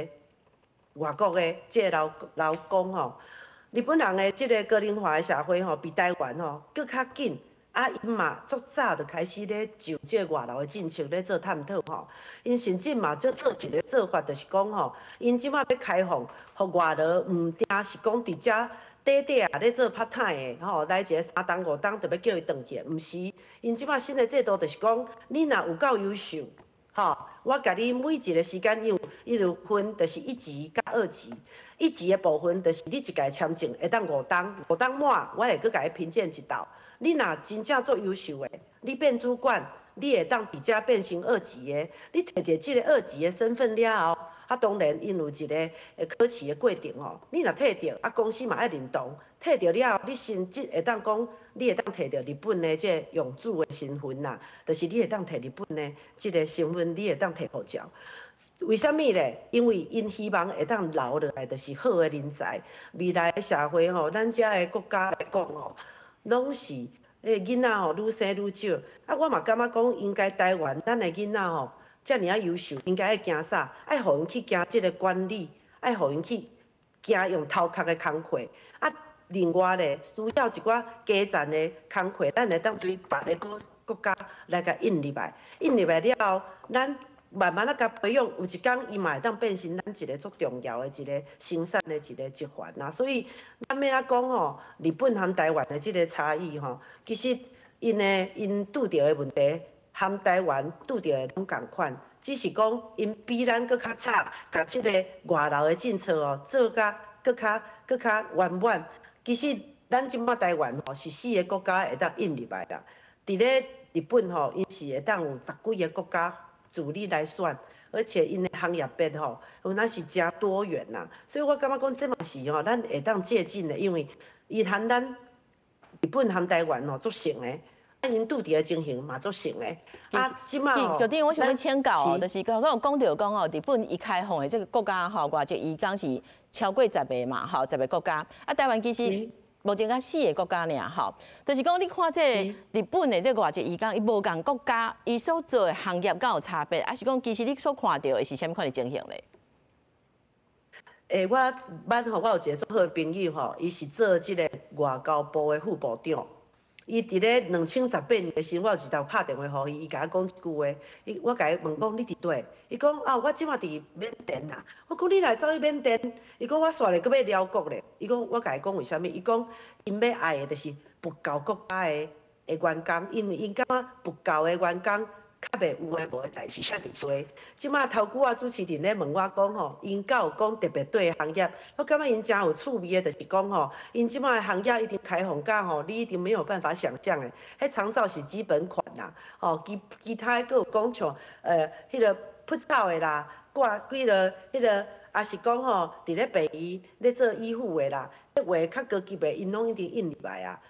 外國的這個勞工吼，日本人的這個高齡化的社會吼，比台灣吼閣較緊。啊，𪜶嘛足早就開始咧就這個外勞的政策咧做探討吼，𪜶甚至嘛做一個做法，就是講吼，𪜶這馬欲開放，予外勞毋定是講佇遮短短啊咧做 part time 的吼，來一個3冬5冬就欲叫伊轉去，毋是，𪜶這馬新的制度就是講，你若有夠優秀，吼，我共你每一個時間有伊有分，就是1級佮2級。1級的部分就是你一屆簽證會當五冬，五冬滿，我會閣共你評鑑一道。你若真正足優秀的，你變主管，你會當佇遮變成二級的。你摕著這個二級的身份了後，啊，當然𪜶有一個考試的過程吼。你若摕著，啊，公司嘛愛認同。摕著了後，你甚至會當講，你會當摕著日本的這個永住的身份啦，就是你會當摕日本的這個身份，你會當摕護照。為啥物咧？因為𪜶希望會當留落來，就是好的人才。未來的社會吼，咱遮的國家來講吼，攏是囡仔吼愈生愈少。啊，我嘛感覺講，應該台灣咱的囡仔吼，遮爾仔優秀，應該愛行啥？愛予𪜶去行這個管理，愛予𪜶去驚用頭殼的工課，啊，另外咧需要一寡基層的工課，咱會當對別个國家來共引入來，引入來了後，咱慢慢仔共培養，有一工伊嘛會當變成咱一个足重要的一个生產的一个集團啦。所以咱欲按怎講吼，日本和台灣的這个差異吼，其實𪜶的𪜶拄著的問題，和台灣拄著的攏仝款，只是講𪜶比咱閣較早，共這个外勞的政策哦做甲閣較閣較圓滿。其實咱這擺台灣吼是四个國家會當引入來啦。佇咧日本吼，𪜶是會當有十幾个國家主力來選，而且𪜶的行業別吼，有那是誠多元啦。所以我感覺講這嘛是吼，咱會當借鑑的，因為伊和咱日本和台灣吼足像的，啊，𪜶拄著的情形嘛足像的。啊，這擺吼，局長，我想欲請教哦，就是頭先有講著講哦，日本伊開放的這个國家吼，外籍移工是超過十个嘛，吼，十个國家。啊，台灣其實目前才四个國家爾吼，就是講你看這个日本的這个外籍移工，伊無仝國家，伊所做的行業敢有差別，抑是講其實你所看著的是啥物款的情形咧？欸，我捌吼，我有一个足好的朋友吼，伊是做這个外交部的副部長。伊佇咧2018年的時，我有一道拍電話予伊，伊共我講一句話，伊我共伊問講你佇佗？伊講啊，我這馬佇緬甸啦。我講你哪會走去緬甸？伊講我煞咧閣欲寮國咧。伊講我共伊講為啥物？伊講𪜶欲愛的就是佛教國家的的員工，因為𪜶感覺佛教的員工較袂有的無的代誌遮爾濟。這馬頭拄仔主持人咧問我講吼，𪜶敢有講特別對的行業？我感覺𪜶誠有趣味的，就是講吼，𪜶這馬的行業已經開放甲吼，你一定沒有辦法想像的。彼長照是基本款啦，吼，其其他閣有講像彼个噗草的啦，掛幾个彼个，抑是講吼，佇咧病院咧做醫護的啦，彼話較高級的，𪜶攏一定引入來啊。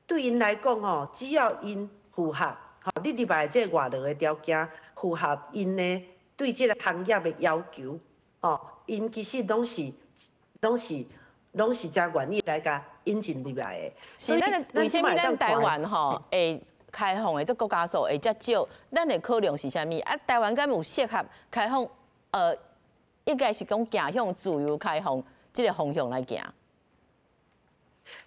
對𪜶來講吼，只要𪜶符合。吼，你入來這个外勞的條件符合𪜶的對這个行業的要求，吼，𪜶其實攏是攏是攏是誠願意來共引進入來的。是咱為啥物咱台灣吼會開放的這國家數會遮少？咱的考量是啥物？啊，台灣敢有適合開放？應該是講走向自由開放這个方向來行。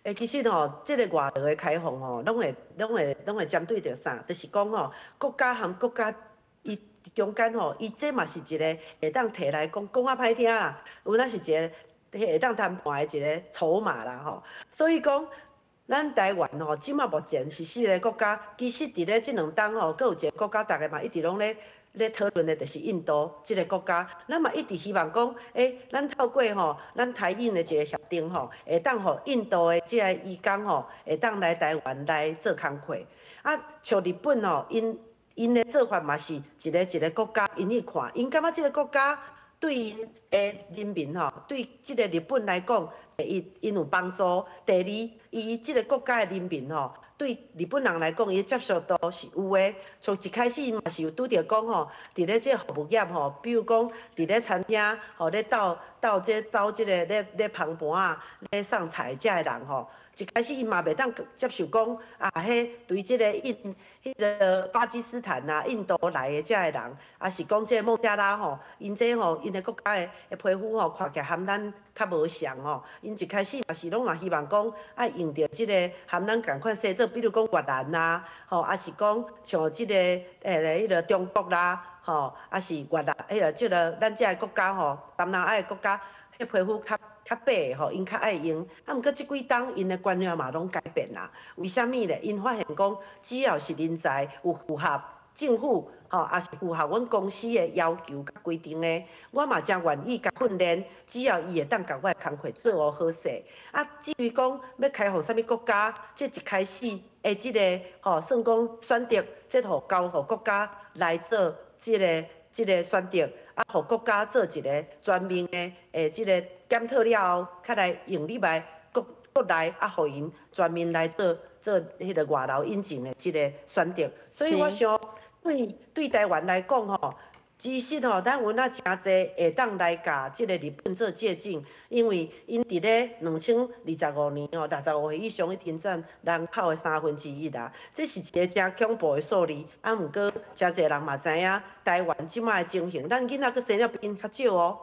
欸，其實吼，這个外勞的開放吼，攏會、攏會、攏會針對著啥？就是講吼，國家和國家伊中間吼，伊這嘛是一个會當提來講，講較歹聽啦，有那是一个會當談判的一个籌碼啦吼。所以講，咱台灣吼，這馬目前是四个國家，其實佇咧這兩冬吼，閣有一个國家，逐个嘛一直攏咧咧討論的，就是印度這个國家。咱嘛一直希望講，欸，咱透過吼，咱台印的一个協定吼，會當予印度的這个移工吼，會當來台灣來做工課。啊，像日本吼，𪜶𪜶的做法嘛是一个一个國家，𪜶去看，𪜶感覺這个國家對𪜶的人民吼，對這个日本來講，第一，𪜶有幫助；第二，伊這个國家的人民吼，對日本人來講，伊的接受度是有的。從一開始嘛是有拄著講吼，佇咧這個服務業吼，比如講佇咧餐廳吼，咧鬥鬥這走這个咧咧捧盤仔、咧送菜遮的人吼，一開始伊嘛袂當接受講啊，彼對這个印彼个巴基斯坦啊、印度來的遮的人，抑是講這个孟加拉吼，𪜶這吼𪜶的國家的的皮膚吼，看起來和咱較無像吼，𪜶一開始嘛是攏嘛希望講愛用著這个和咱仝款生做，比如講越南啦，吼，抑是講像這个彼个中國啦，吼，抑是越南，彼个這个咱遮的國家吼，東南亞的國家，彼皮膚較較白的吼，𪜶較愛用。啊，毋過這幾冬𪜶的觀念嘛攏改變啦。為啥物咧？𪜶發現講，只要是人才有符合政府吼，抑是符合阮公司的要求佮規定的，我嘛誠願意共訓練。只要伊會當共我的工課做予好勢。啊，至於講欲開放啥物國家，這一開始的這个吼，算講選擇，這予交予國家來做這个這个選擇，啊，予國家做一个全面的的這个檢討了後，較來用入來國國內，啊，予𪜶全面來做做彼个外勞引進的這个選擇。所以我想，對對台灣來講吼，其實吼，咱有那誠濟會當來共這个日本做借鑑，因為𪜶佇咧2025年吼，65歲以上已經佔人口的1/3啦，這是一个誠恐怖的數字。啊，毋過誠濟人嘛知影台灣這馬的情形，咱囡仔閣生了比𪜶較少哦。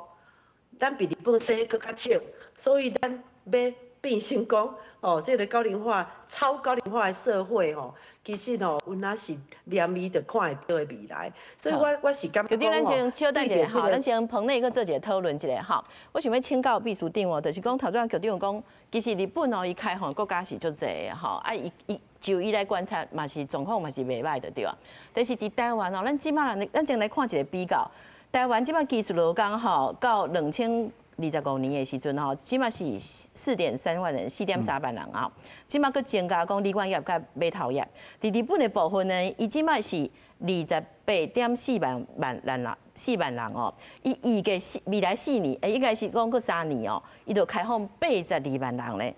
咱比日本生閣較少，所以咱欲變成講，哦，這個高齡化、超高齡化的社會吼，其實吼，有若是連伊就看會著的未來。所以我是感覺局長，咱先小等一下，吼，咱先棚內閣做一個討論一下，吼。我想欲請教秘書長哦，就是講頭先局長講，其實日本哦，伊開放國家是足濟的，吼，啊，伊伊就伊來觀察，嘛是狀況嘛是袂䆀的，對啊。但是佇台灣哦，咱這擺人，咱先來看一個比較，台灣這擺技術勞工吼，到2025年的時陣吼，這擺是4.3萬人，4.3萬人啊。這擺閣增加講旅館業佮碼頭業。佇日本的部分呢，伊這擺是28.4萬萬人啦，4萬人哦。伊預計未來4年，應該是講閣3年哦，伊就開放82萬人咧。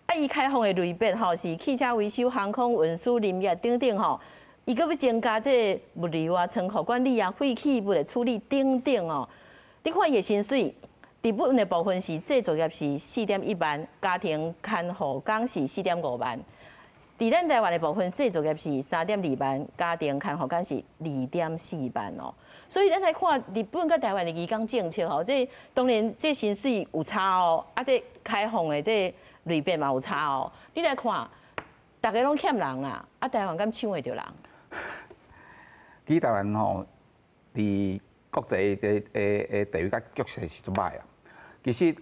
啊，伊開放的類別吼是汽車維修、航空運輸、林業等等吼。伊閣欲增加這個物流啊、倉庫管理啊、廢棄物的處理等等哦。你看伊的薪水。日本的部分是製造業是4.1萬，家庭看護工是4.5萬。佇咱台灣的部分，製造業是3.2萬，家庭看護工是2.4萬哦。所以咱來看日本佮台灣的移工政策吼，這當然這薪水有差哦，啊，這開放的這類別嘛有差哦。你來看，逐家攏欠人啊，啊，台灣敢搶會著人？其實台灣吼，佇國際的的的地位佮局勢是足䆀啊。其實，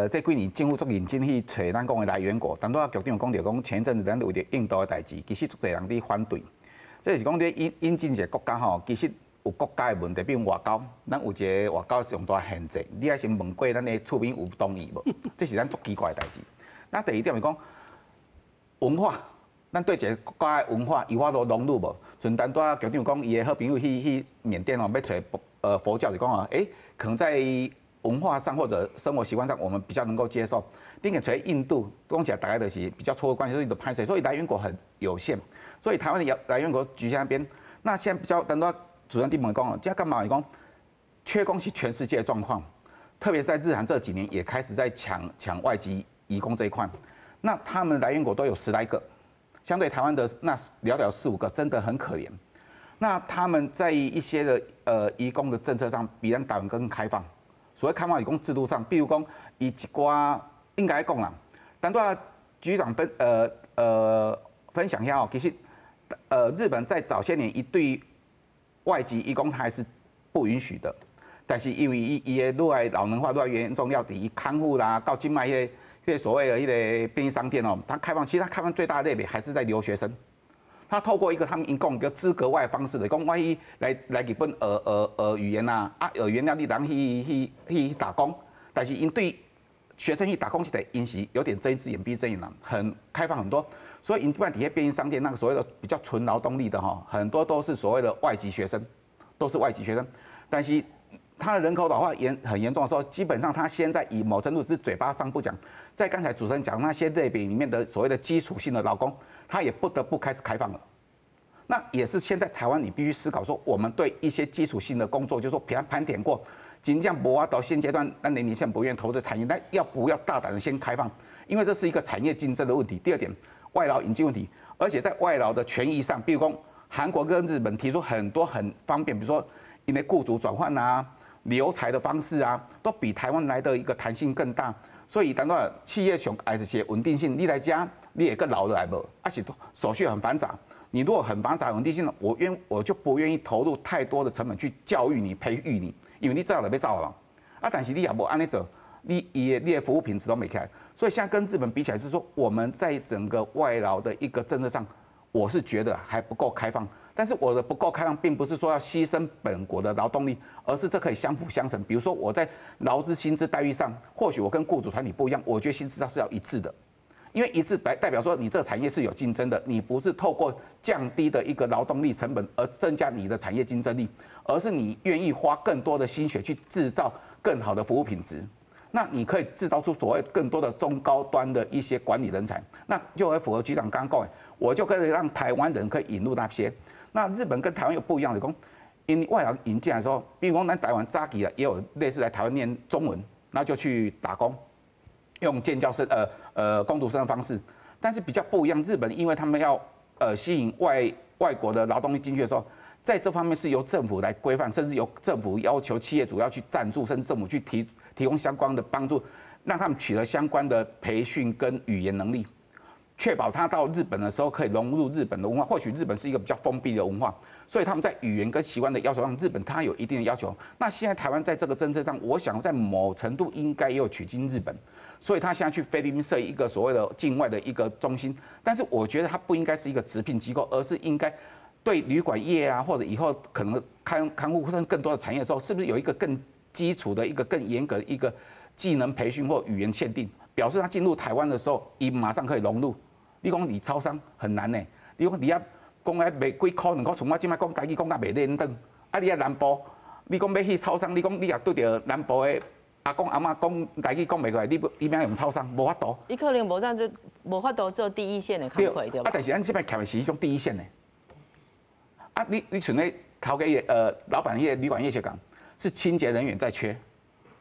這幾年政府足認真去揣咱講的來源國，但拄仔局長講著講，前一陣子咱為著印度的代誌，其實足濟人佇反對。這是講咧引引進一個國家吼，其實有國家的問題，比如外交，咱有一個外交上大限制，你愛先問過咱的厝邊有同意無？這是咱足奇怪的代誌。那第二點是講文化，咱對一個國家的文化有法度融入無？像咱拄仔局長講，伊的好朋友去去緬甸哦，欲揣佛教就講哦，欸，可能在文化上或者生活習慣上，我們比較能夠接受。頂個揣印度講起來，大概就是比較錯的關係，所以就歹勢，所以來源國很有限。所以台灣的來源國局限那邊。那現在比較等到主任弟們講哦，這幹嘛？講缺工是全世界的狀況，特別是在日韓這幾年也開始在搶搶外籍移工這一塊。那他們來源國都有十來個，相對台灣的那寥寥四五個，真的很可憐。那他們在一些的移工的政策上，比咱台灣更開放。所謂開放移工制度上，比如講，伊一寡應該講啦，但拄仔局長分享一下哦，其實日本在早些年，伊對外籍移工他還是不允許的，但是因為伊伊的愈來老齡化愈來越嚴重，要佇伊看護啦，到這擺彼個彼個所謂的彼個便利商店哦，它開放，其實它開放最大的類別還是在留學生。他透過一個他們講叫資格外方式的，講我去來來日本學學學語言啊，啊學語言了你通去去去打工，但是𪜶對學生去打工起來，𪜶是有點睜一隻眼閉一隻眼啦，很開放很多，所以𪜶不管底下便利商店那個所謂的比較純勞動力的哈，很多都是所謂的外籍學生，都是外籍學生，但是他的人口老化很嚴重的時候，基本上他現在以某程度是嘴巴上不講，在剛才主持人講那些類別裡面的所謂的基礎性的勞工，他也不得不開始開放了。那也是現在台灣你必須思考說，我們對一些基礎性的工作，就是說盤盤點過，真正無法到現階段，咱年齡現不願意投資產業，那要不要大膽的先開放？因為這是一個產業競爭的問題。第二點，外勞引進問題，而且在外勞的權益上，比如說韓國跟日本提出很多很方便，比如說因為僱主轉換啊、留才的方式啊，都比台灣來的一個彈性更大。所以，當然企業上愛這穩定性，你來遮你會閣留落來無？啊是手續很繁雜。你如果很繁雜穩定性，我就不願意投入太多的成本去教育你、培育你，因為你早就欲走了。啊，但是你也無按呢做，你伊的你的服務品質都沒起來。所以現在跟日本比起來，就是說我們在整個外勞的一個政策上，我是覺得還不夠開放。但是我的不夠開放，並不是說要犧牲本國的勞動力，而是這可以相輔相成。比如說我在勞資薪資待遇上，或許我跟僱主團體不一樣，我覺得薪資上是要一致的，因為一致代表說你這個產業是有競爭的，你不是透過降低的一個勞動力成本而增加你的產業競爭力，而是你願意花更多的心血去製造更好的服務品質。那你可以製造出所謂更多的中高端的一些管理人才，那就會符合局長剛剛講的，我就可以讓台灣人可以引入那些。那日本跟台灣又不一樣的，講因外勞引進來的時候，比如講咱台灣早期啊，也有類似來台灣念中文，那就去打工，用建教生工讀生的方式，但是比較不一樣。日本因為他們要吸引外國的勞動力進去的時候，在這方面是由政府來規範，甚至由政府要求企業主要去贊助，甚至政府去提供相關的幫助，讓他們取得相關的培訓跟語言能力，確保他到日本的時候可以融入日本的文化。或許日本是一個比較封閉的文化，所以他們在語言跟習慣的要求上，日本他有一定的要求。那現在台灣在這個政策上，我想在某程度應該也有取經日本，所以他現在去菲律賓設一個所謂的境外的一個中心，但是我覺得它不應該是一個直聘機構，而是應該對旅館業啊，或者以後可能看護甚至更多的產業的時候，是不是有一個更基礎的一個更嚴格的一個技能培訓或語言限定，表示他進入台灣的時候，伊馬上可以融入。你講你超商很難呢，你講你遐講遐賣幾箍兩箍，像我這擺講台語講甲袂輪轉，啊你啊南部，你講欲去超商，你講你若拄著南部的阿公阿嬤講台語講袂過來，你欲用超商無法度。伊可能無當做無法度做第一線的工課對吧？啊，但是咱這擺欠的是彼種第一線的。啊，你像那頭家老闆彼个旅館業者講，是清潔人員在缺，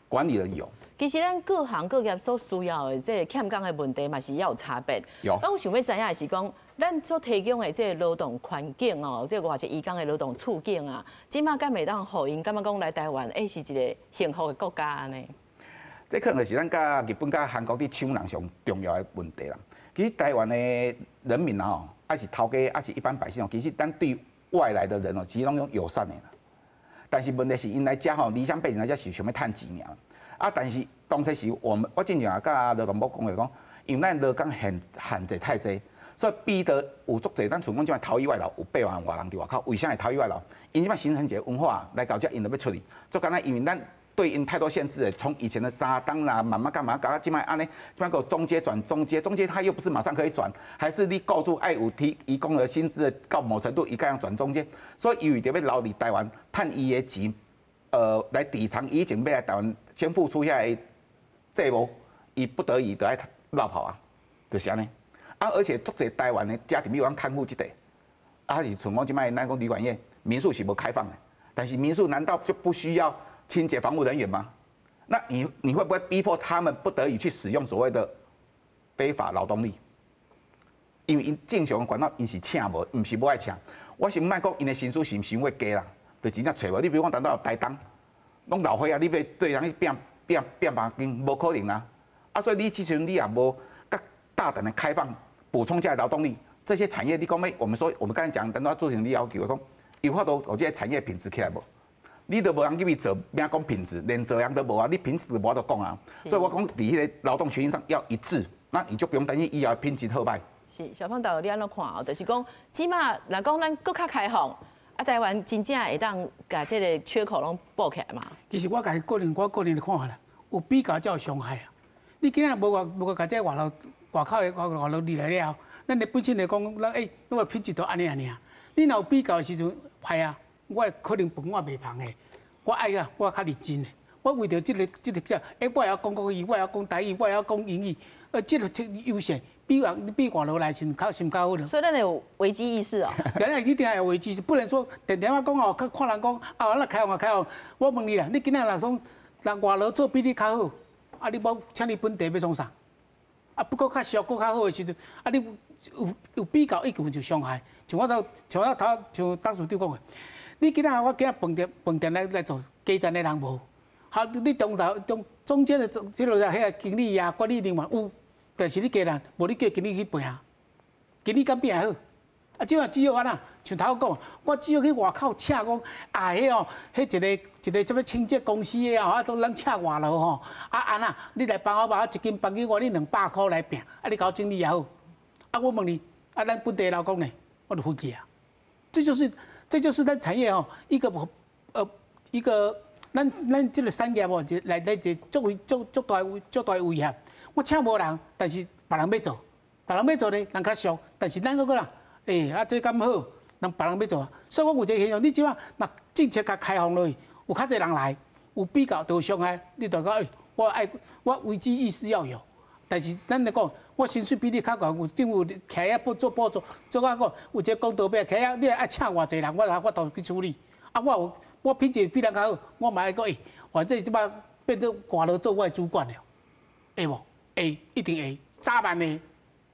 管理人有。其實咱各行各業所需要的這個欠工的問題嘛是也有差別。有。我想欲知影的是講，咱所提供的這個勞動環境哦，這個外籍移工的勞動處境啊，這馬敢會當予𪜶感覺講來台灣，欸是一個幸福的國家按呢？這可能是咱佮日本佮韓國佇搶人上重要的問題啦。其實台灣的人民啊，吼，抑是頭家，抑是一般百姓哦，其實咱對外來的人哦，其實攏總友善的啦。但是問題是，𪜶來遮吼，離鄉背井來遮是想欲趁錢爾。啊，但是當初時我們我之前也佮勞動部講過講，因為咱勞工限制太濟，所以逼得有足濟咱像講這擺逃逸外勞有8萬外人佇外口，為啥會逃逸外勞？𪜶這擺形成一個文化來到遮，𪜶就欲出去。就敢若因為咱對𪜶太多限制了，從以前的3冬啦，慢慢幹嘛，搞到這擺按呢，這擺閣中階轉中階，中階他又不是馬上可以轉，還是你雇主愛有提移工的薪資到某程度，伊才會轉中階。所以伊為著欲留佇台灣趁伊的錢，來抵償以前欲來台灣先付出遐个債務，伊不得已就愛落跑啊，就是按呢。啊，而且足濟台灣的家庭，比如講看護這塊，啊是像講這擺咱講旅館業、民宿是無開放的，但是民宿難道就不需要清潔房務人員嗎？那你會不會逼迫他們不得已去使用所謂的非法勞動力？因為𪜶正常管道𪜶是請無，毋是無愛請。我是毋愛講𪜶的薪水是毋是傷過低啦，就真正揣無。你比如講，等到台東，攏老歲仔，你欲對人去拚拚拚目間，無可能啊！啊，所以你這時陣你也無閣大膽的開放補充這個勞動力，這些產業你講欲，我們說我們剛才講，等到做成你要求講，有法度予這個產業品質起來無？你都無人入去做，免講品質，連做人都無啊！你品質都無法度講啊！所以我講佇彼個勞動權益上要一致，那你就不用擔心醫療品質好䆀。是，小胖導你按怎看哦？就是講，這馬若講咱閣較開放，啊，台灣真正會當共這個缺口攏補起來嘛？其實我家己個人，我個人的看法啦，有比較才有傷害啊！你今仔無外無共這外勞外口的外勞入來了後，咱的本身來講，咱欸，我的品質都按呢按呢啊。你若有比較的時陣，歹啊！我可能飯我袂芳的，我愛啊，我較認真的。我為著這個這，欸，我會曉講國語，我會曉講台語，我會曉講英語，這個優勢比人比外勞來是較是較好的。所以咱有危機意識哦。當然一定要有危機意識，不能說定定仔講哦，看人講啊，咱開放啊開放。我問你啦，你今仔若講人外勞做比你較好，啊，你無請你本地欲創啥？啊，不過較俗、閣較好的時陣，啊，你有比較，已經有傷害。像我頭，像我頭，像董事長講的，你今仔我今仔飯店來做，基層的人無。好，你中頭中中間的這個彼個經理啊、管理人員有，但是你家人無你叫經理去拼，經理敢拼會好？啊，這馬只好按怎？像頭講，我只好去外口請講啊，彼哦，彼一個一個啥物清潔公司的哦，啊，都攏請外勞吼，啊按怎？你來幫我把一間房間我你200箍來拼，啊，你共我整理也好。啊，我問你，啊，咱本地勞工呢？我就分去啊。這就是咱產業哦，一個咱這個產業哦，就來來一個足危足足大足大威脅。我請無人，但是別人欲做，別人欲做呢，人較俗。但是咱閣閣啦，欸，啊，這敢好，人別人欲做。所以我有一個現象，你這馬若政策較開放落去，有較濟人來，有比較就有傷害。你就講，欸，我愛我危機意識要有。但是咱來講，我薪水比你較懸，有政府徛遐補做補助，做啊講有一個公道伯徛遐，你愛請偌濟人，我才法度去處理。啊，我有我品質比人較好，我嘛愛講，欸，反正這擺變做外勞做我的主管了，會無？會，一定會，早晚會。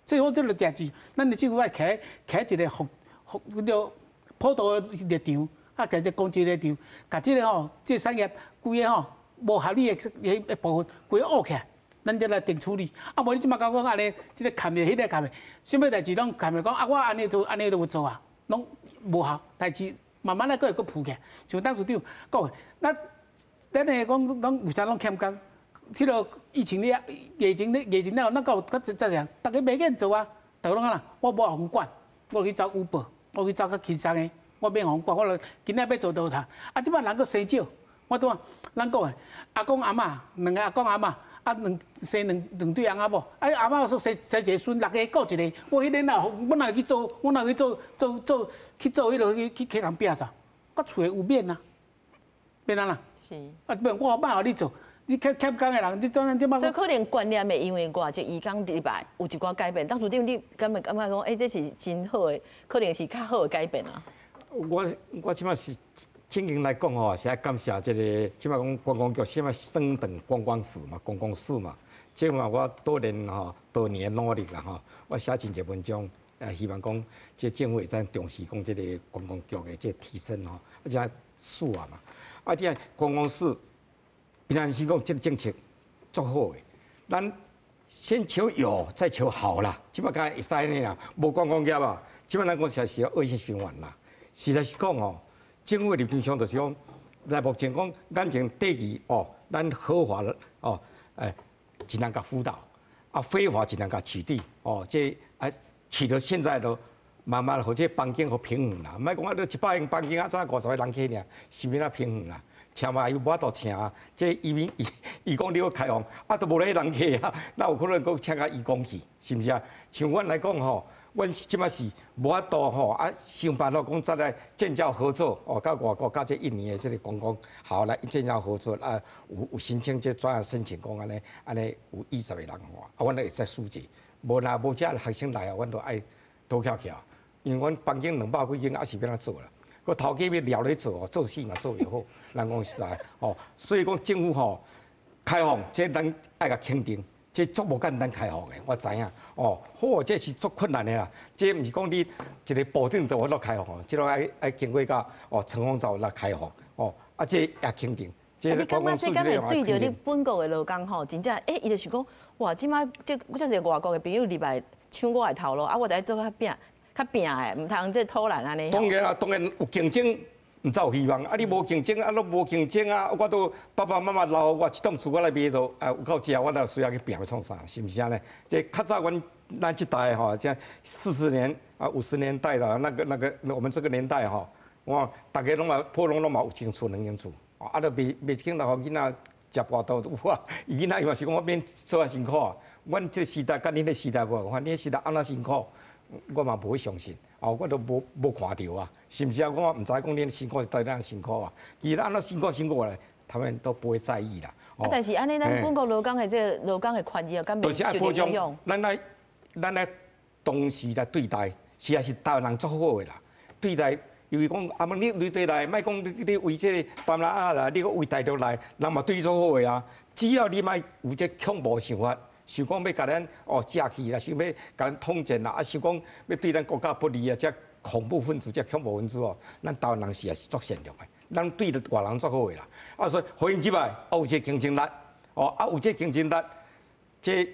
所以我這個代誌，咱的政府愛徛徛一個福福叫做普渡的立场，啊，共这公职立场，共这个吼，这个产业规个吼无合理的彼部分，规个挖起来，咱才来定处理。啊，无你这马共我讲按呢，这个砍的，彼个砍的，啥物代志拢砍的讲啊，我按呢做，按呢就有做啊，拢无效，代志慢慢来阁会阁浮起来。像董事长讲，咱咱的讲拢为啥拢欠工？彼个疫情了，疫情咧，疫情了，咱阁有阁济人，逐家袂瘾做啊，逐家拢按怎？我无予管，我去走 Uber，我去走较轻松的，我免予管，我就囡仔欲做倒读。啊，这摆人阁生少，我拄仔咱讲的，阿公阿嬷，两个阿公阿嬷，啊，两生两两对翁仔某，啊，阿嬷说生生一个孙，六个顾一个，我彼个哪，我哪会去做？我哪会去做做做去做彼落去去客人摒扫？我厝里有免啊，免按怎？是。啊，免我莫予你做。你欠欠工的人，你当然这摆。所以可能观念会因为外籍移工入来有一寡改变。董事长，你敢会感觉讲，欸，这是真好的，可能是较好的改变啊？我这摆是正经来讲吼，是爱感谢这个，这摆讲观光局，什么升等观光署嘛，观光署嘛。这嘛我多年吼，多年努力啦吼，我写真济文章，希望讲这政府会当重视讲这个观光局的这提升吼，而且署啊嘛，啊这观光署。平常时讲这个政策足好的，咱先求有，再求好啦。这摆敢会使呢啦，无观光业啊，这摆咱讲实在是恶性循环啦。实在是讲吼，政府的立场上就是讲，在目前讲眼前短期哦，咱合法哦，尽量共辅导，啊，非法尽量共取缔哦，这啊取得现在都慢慢予这房间予平衡啦。莫讲啊，你100间房间啊，才50个人去尔，是欲按怎平衡啦？请嘛又无法度请啊！这移民移移工你欲开放，啊都无咧人客啊，哪有可能阁请较移工去？是毋是啊？像阮来讲吼，阮这摆是无法度吼，啊想办法讲再来建交合作哦，佮外国佮这印尼的这个观光好来建交合作啊，有申请这专案申请讲按呢按呢有20个人吼，啊，阮都会使疏解，无若无遮学生来啊，阮都爱倒翘起，因为阮房间200几间，犹是欲按怎做啦？阁头家欲掠咧做哦，做死嘛做袂好，人讲实在吼，所以讲政府吼开放，这咱爱共肯定，这足无简单开放的，我知影哦。好，这是足困难的啦，这毋是讲你一个部长就有法度开放，这拢爱爱经过到哦，层方才有法开放哦。啊，这也肯定。啊，你感觉这敢会对著你本国的劳工吼，真正欸，伊就是讲，哇，这摆这遮济外国的朋友入来抢我的头路，啊，我得爱做较拼。较拼的，毋通这偷懒按呢。当然啦，当然有竞争，毋才有希望。啊，你无竞争，啊，拢无竞争啊！我都爸爸妈妈留予我这栋厝，我来卖都啊有够食，我就需要去拼创啥？是毋是按呢？这较早阮咱这代吼，像40年啊50年代的那个我们这个年代吼，我逐家拢嘛普通拢嘛有一间厝两间厝，啊，都卖卖一间予囡仔食跋肚有啊。伊囡仔伊嘛是讲我免做较辛苦啊。阮这个时代佮恁的时代无仝款，恁时代按怎辛苦？我嘛无去相信，哦，我都无无看著啊，是毋是啊？我嘛毋知讲恁辛苦是到底按怎辛苦啊？其实按怎辛苦辛苦来，他们都不会在意啦。啊，但是按呢，咱本国劳工的这个劳工的权益啊，敢袂受影响？咱爱同时来对待，实在是台湾人足好的啦。对待，因为讲啊，你你对待，莫讲你你为这个东南亚来，你阁为大陆来，人嘛对你足好的啊。只要你莫有这恐怖想法。想讲欲共咱哦食去啦，想欲共咱统战啦，啊想讲欲对咱国家不利啊，这恐怖分子、这恐怖分子哦，咱台湾人是也是足善良的，咱对外人足好的啦。啊，所以予𪜶入来，啊有这竞争力，哦啊有这竞争力，这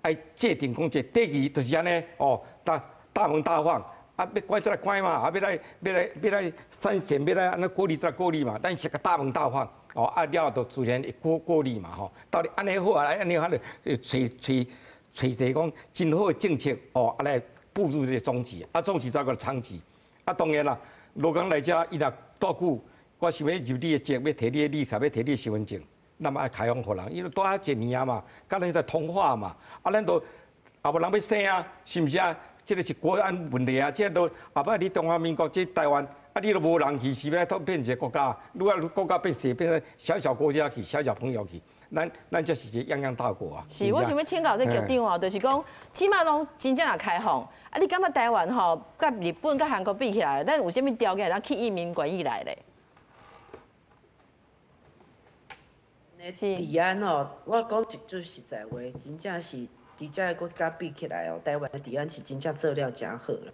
爱制定讲这第二就是按呢哦，大大门大放，啊欲关才来关嘛，啊欲来欲来欲来删减，欲来按呢过滤才来过滤嘛，咱是共大门大放。哦，啊了后就自然会过过滤嘛吼。到底按呢好啊，按呢好就揣揣揣一个讲真好的政策哦，啊来步入这个中期，啊中期再阁长期。啊当然啦，劳工来遮伊若蹛久，我想欲入你的籍，欲提你的绿卡，欲提你的身份证，咱嘛爱开放予人，因为蹛遐一年啊嘛，佮咱在同化嘛，啊咱都也无人欲生啊，是毋是啊？这个是国安问题啊，这都后摆你中华民国这台湾。啊，你都无人去，是欲来变一个国家？愈来愈国家变小，变成小小国家去，小小朋友去，咱咱这是一个泱泱大国啊！是，我想欲请教这局长哦，就是讲，这摆拢真正若开放，啊，你感觉台湾吼，佮日本、佮韩国比起来，咱有啥物条件通去移民愿意来咧？治安哦，我讲一句实在话，真正是伫遮个国家比起来哦，台湾的治安是真正做了诚好啦。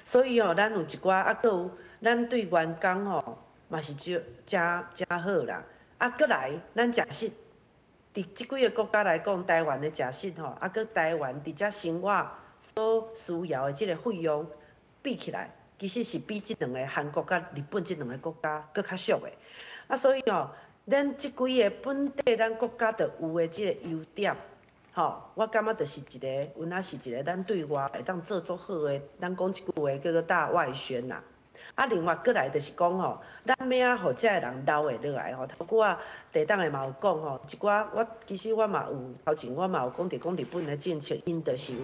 所以吼，咱有一寡啊，閣有咱對員工吼嘛是誠誠好啦。啊，閣來咱食食，佇這幾个國家來講，台灣的食食吼，啊，閣台灣佇遮生活所需要的這个費用比起來，其實是比這兩个韓國佮日本這兩个國家閣較俗的。啊，所以吼，咱這幾个本地咱國家就有的這个優點，吼，我感覺就是一个，有若是一个咱對外會當做足好的，咱講一句話叫做大外宣啦。啊，另外閣來就是講吼，咱欲按予遮的人留會落來吼。頭拄仔地董的嘛有講吼，一寡我其實我嘛有頭前我嘛有講著講日本的政策，𪜶就是有，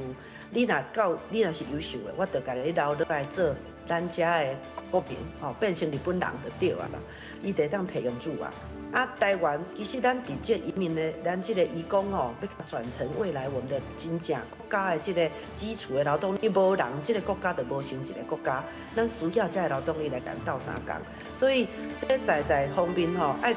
你若夠，你若是優秀的，我就共你留落來做咱遮的國民，吼，變成日本人就對啊啦。伊就會當提用住啊。啊，台灣其實咱佇這移民的，咱這个移工吼，欲轉成未來我們的真正國家的這个基礎的勞動力，無人這个國家就無成一个國家。咱需要這个勞動力來共鬥相共，所以這在在方面吼，愛。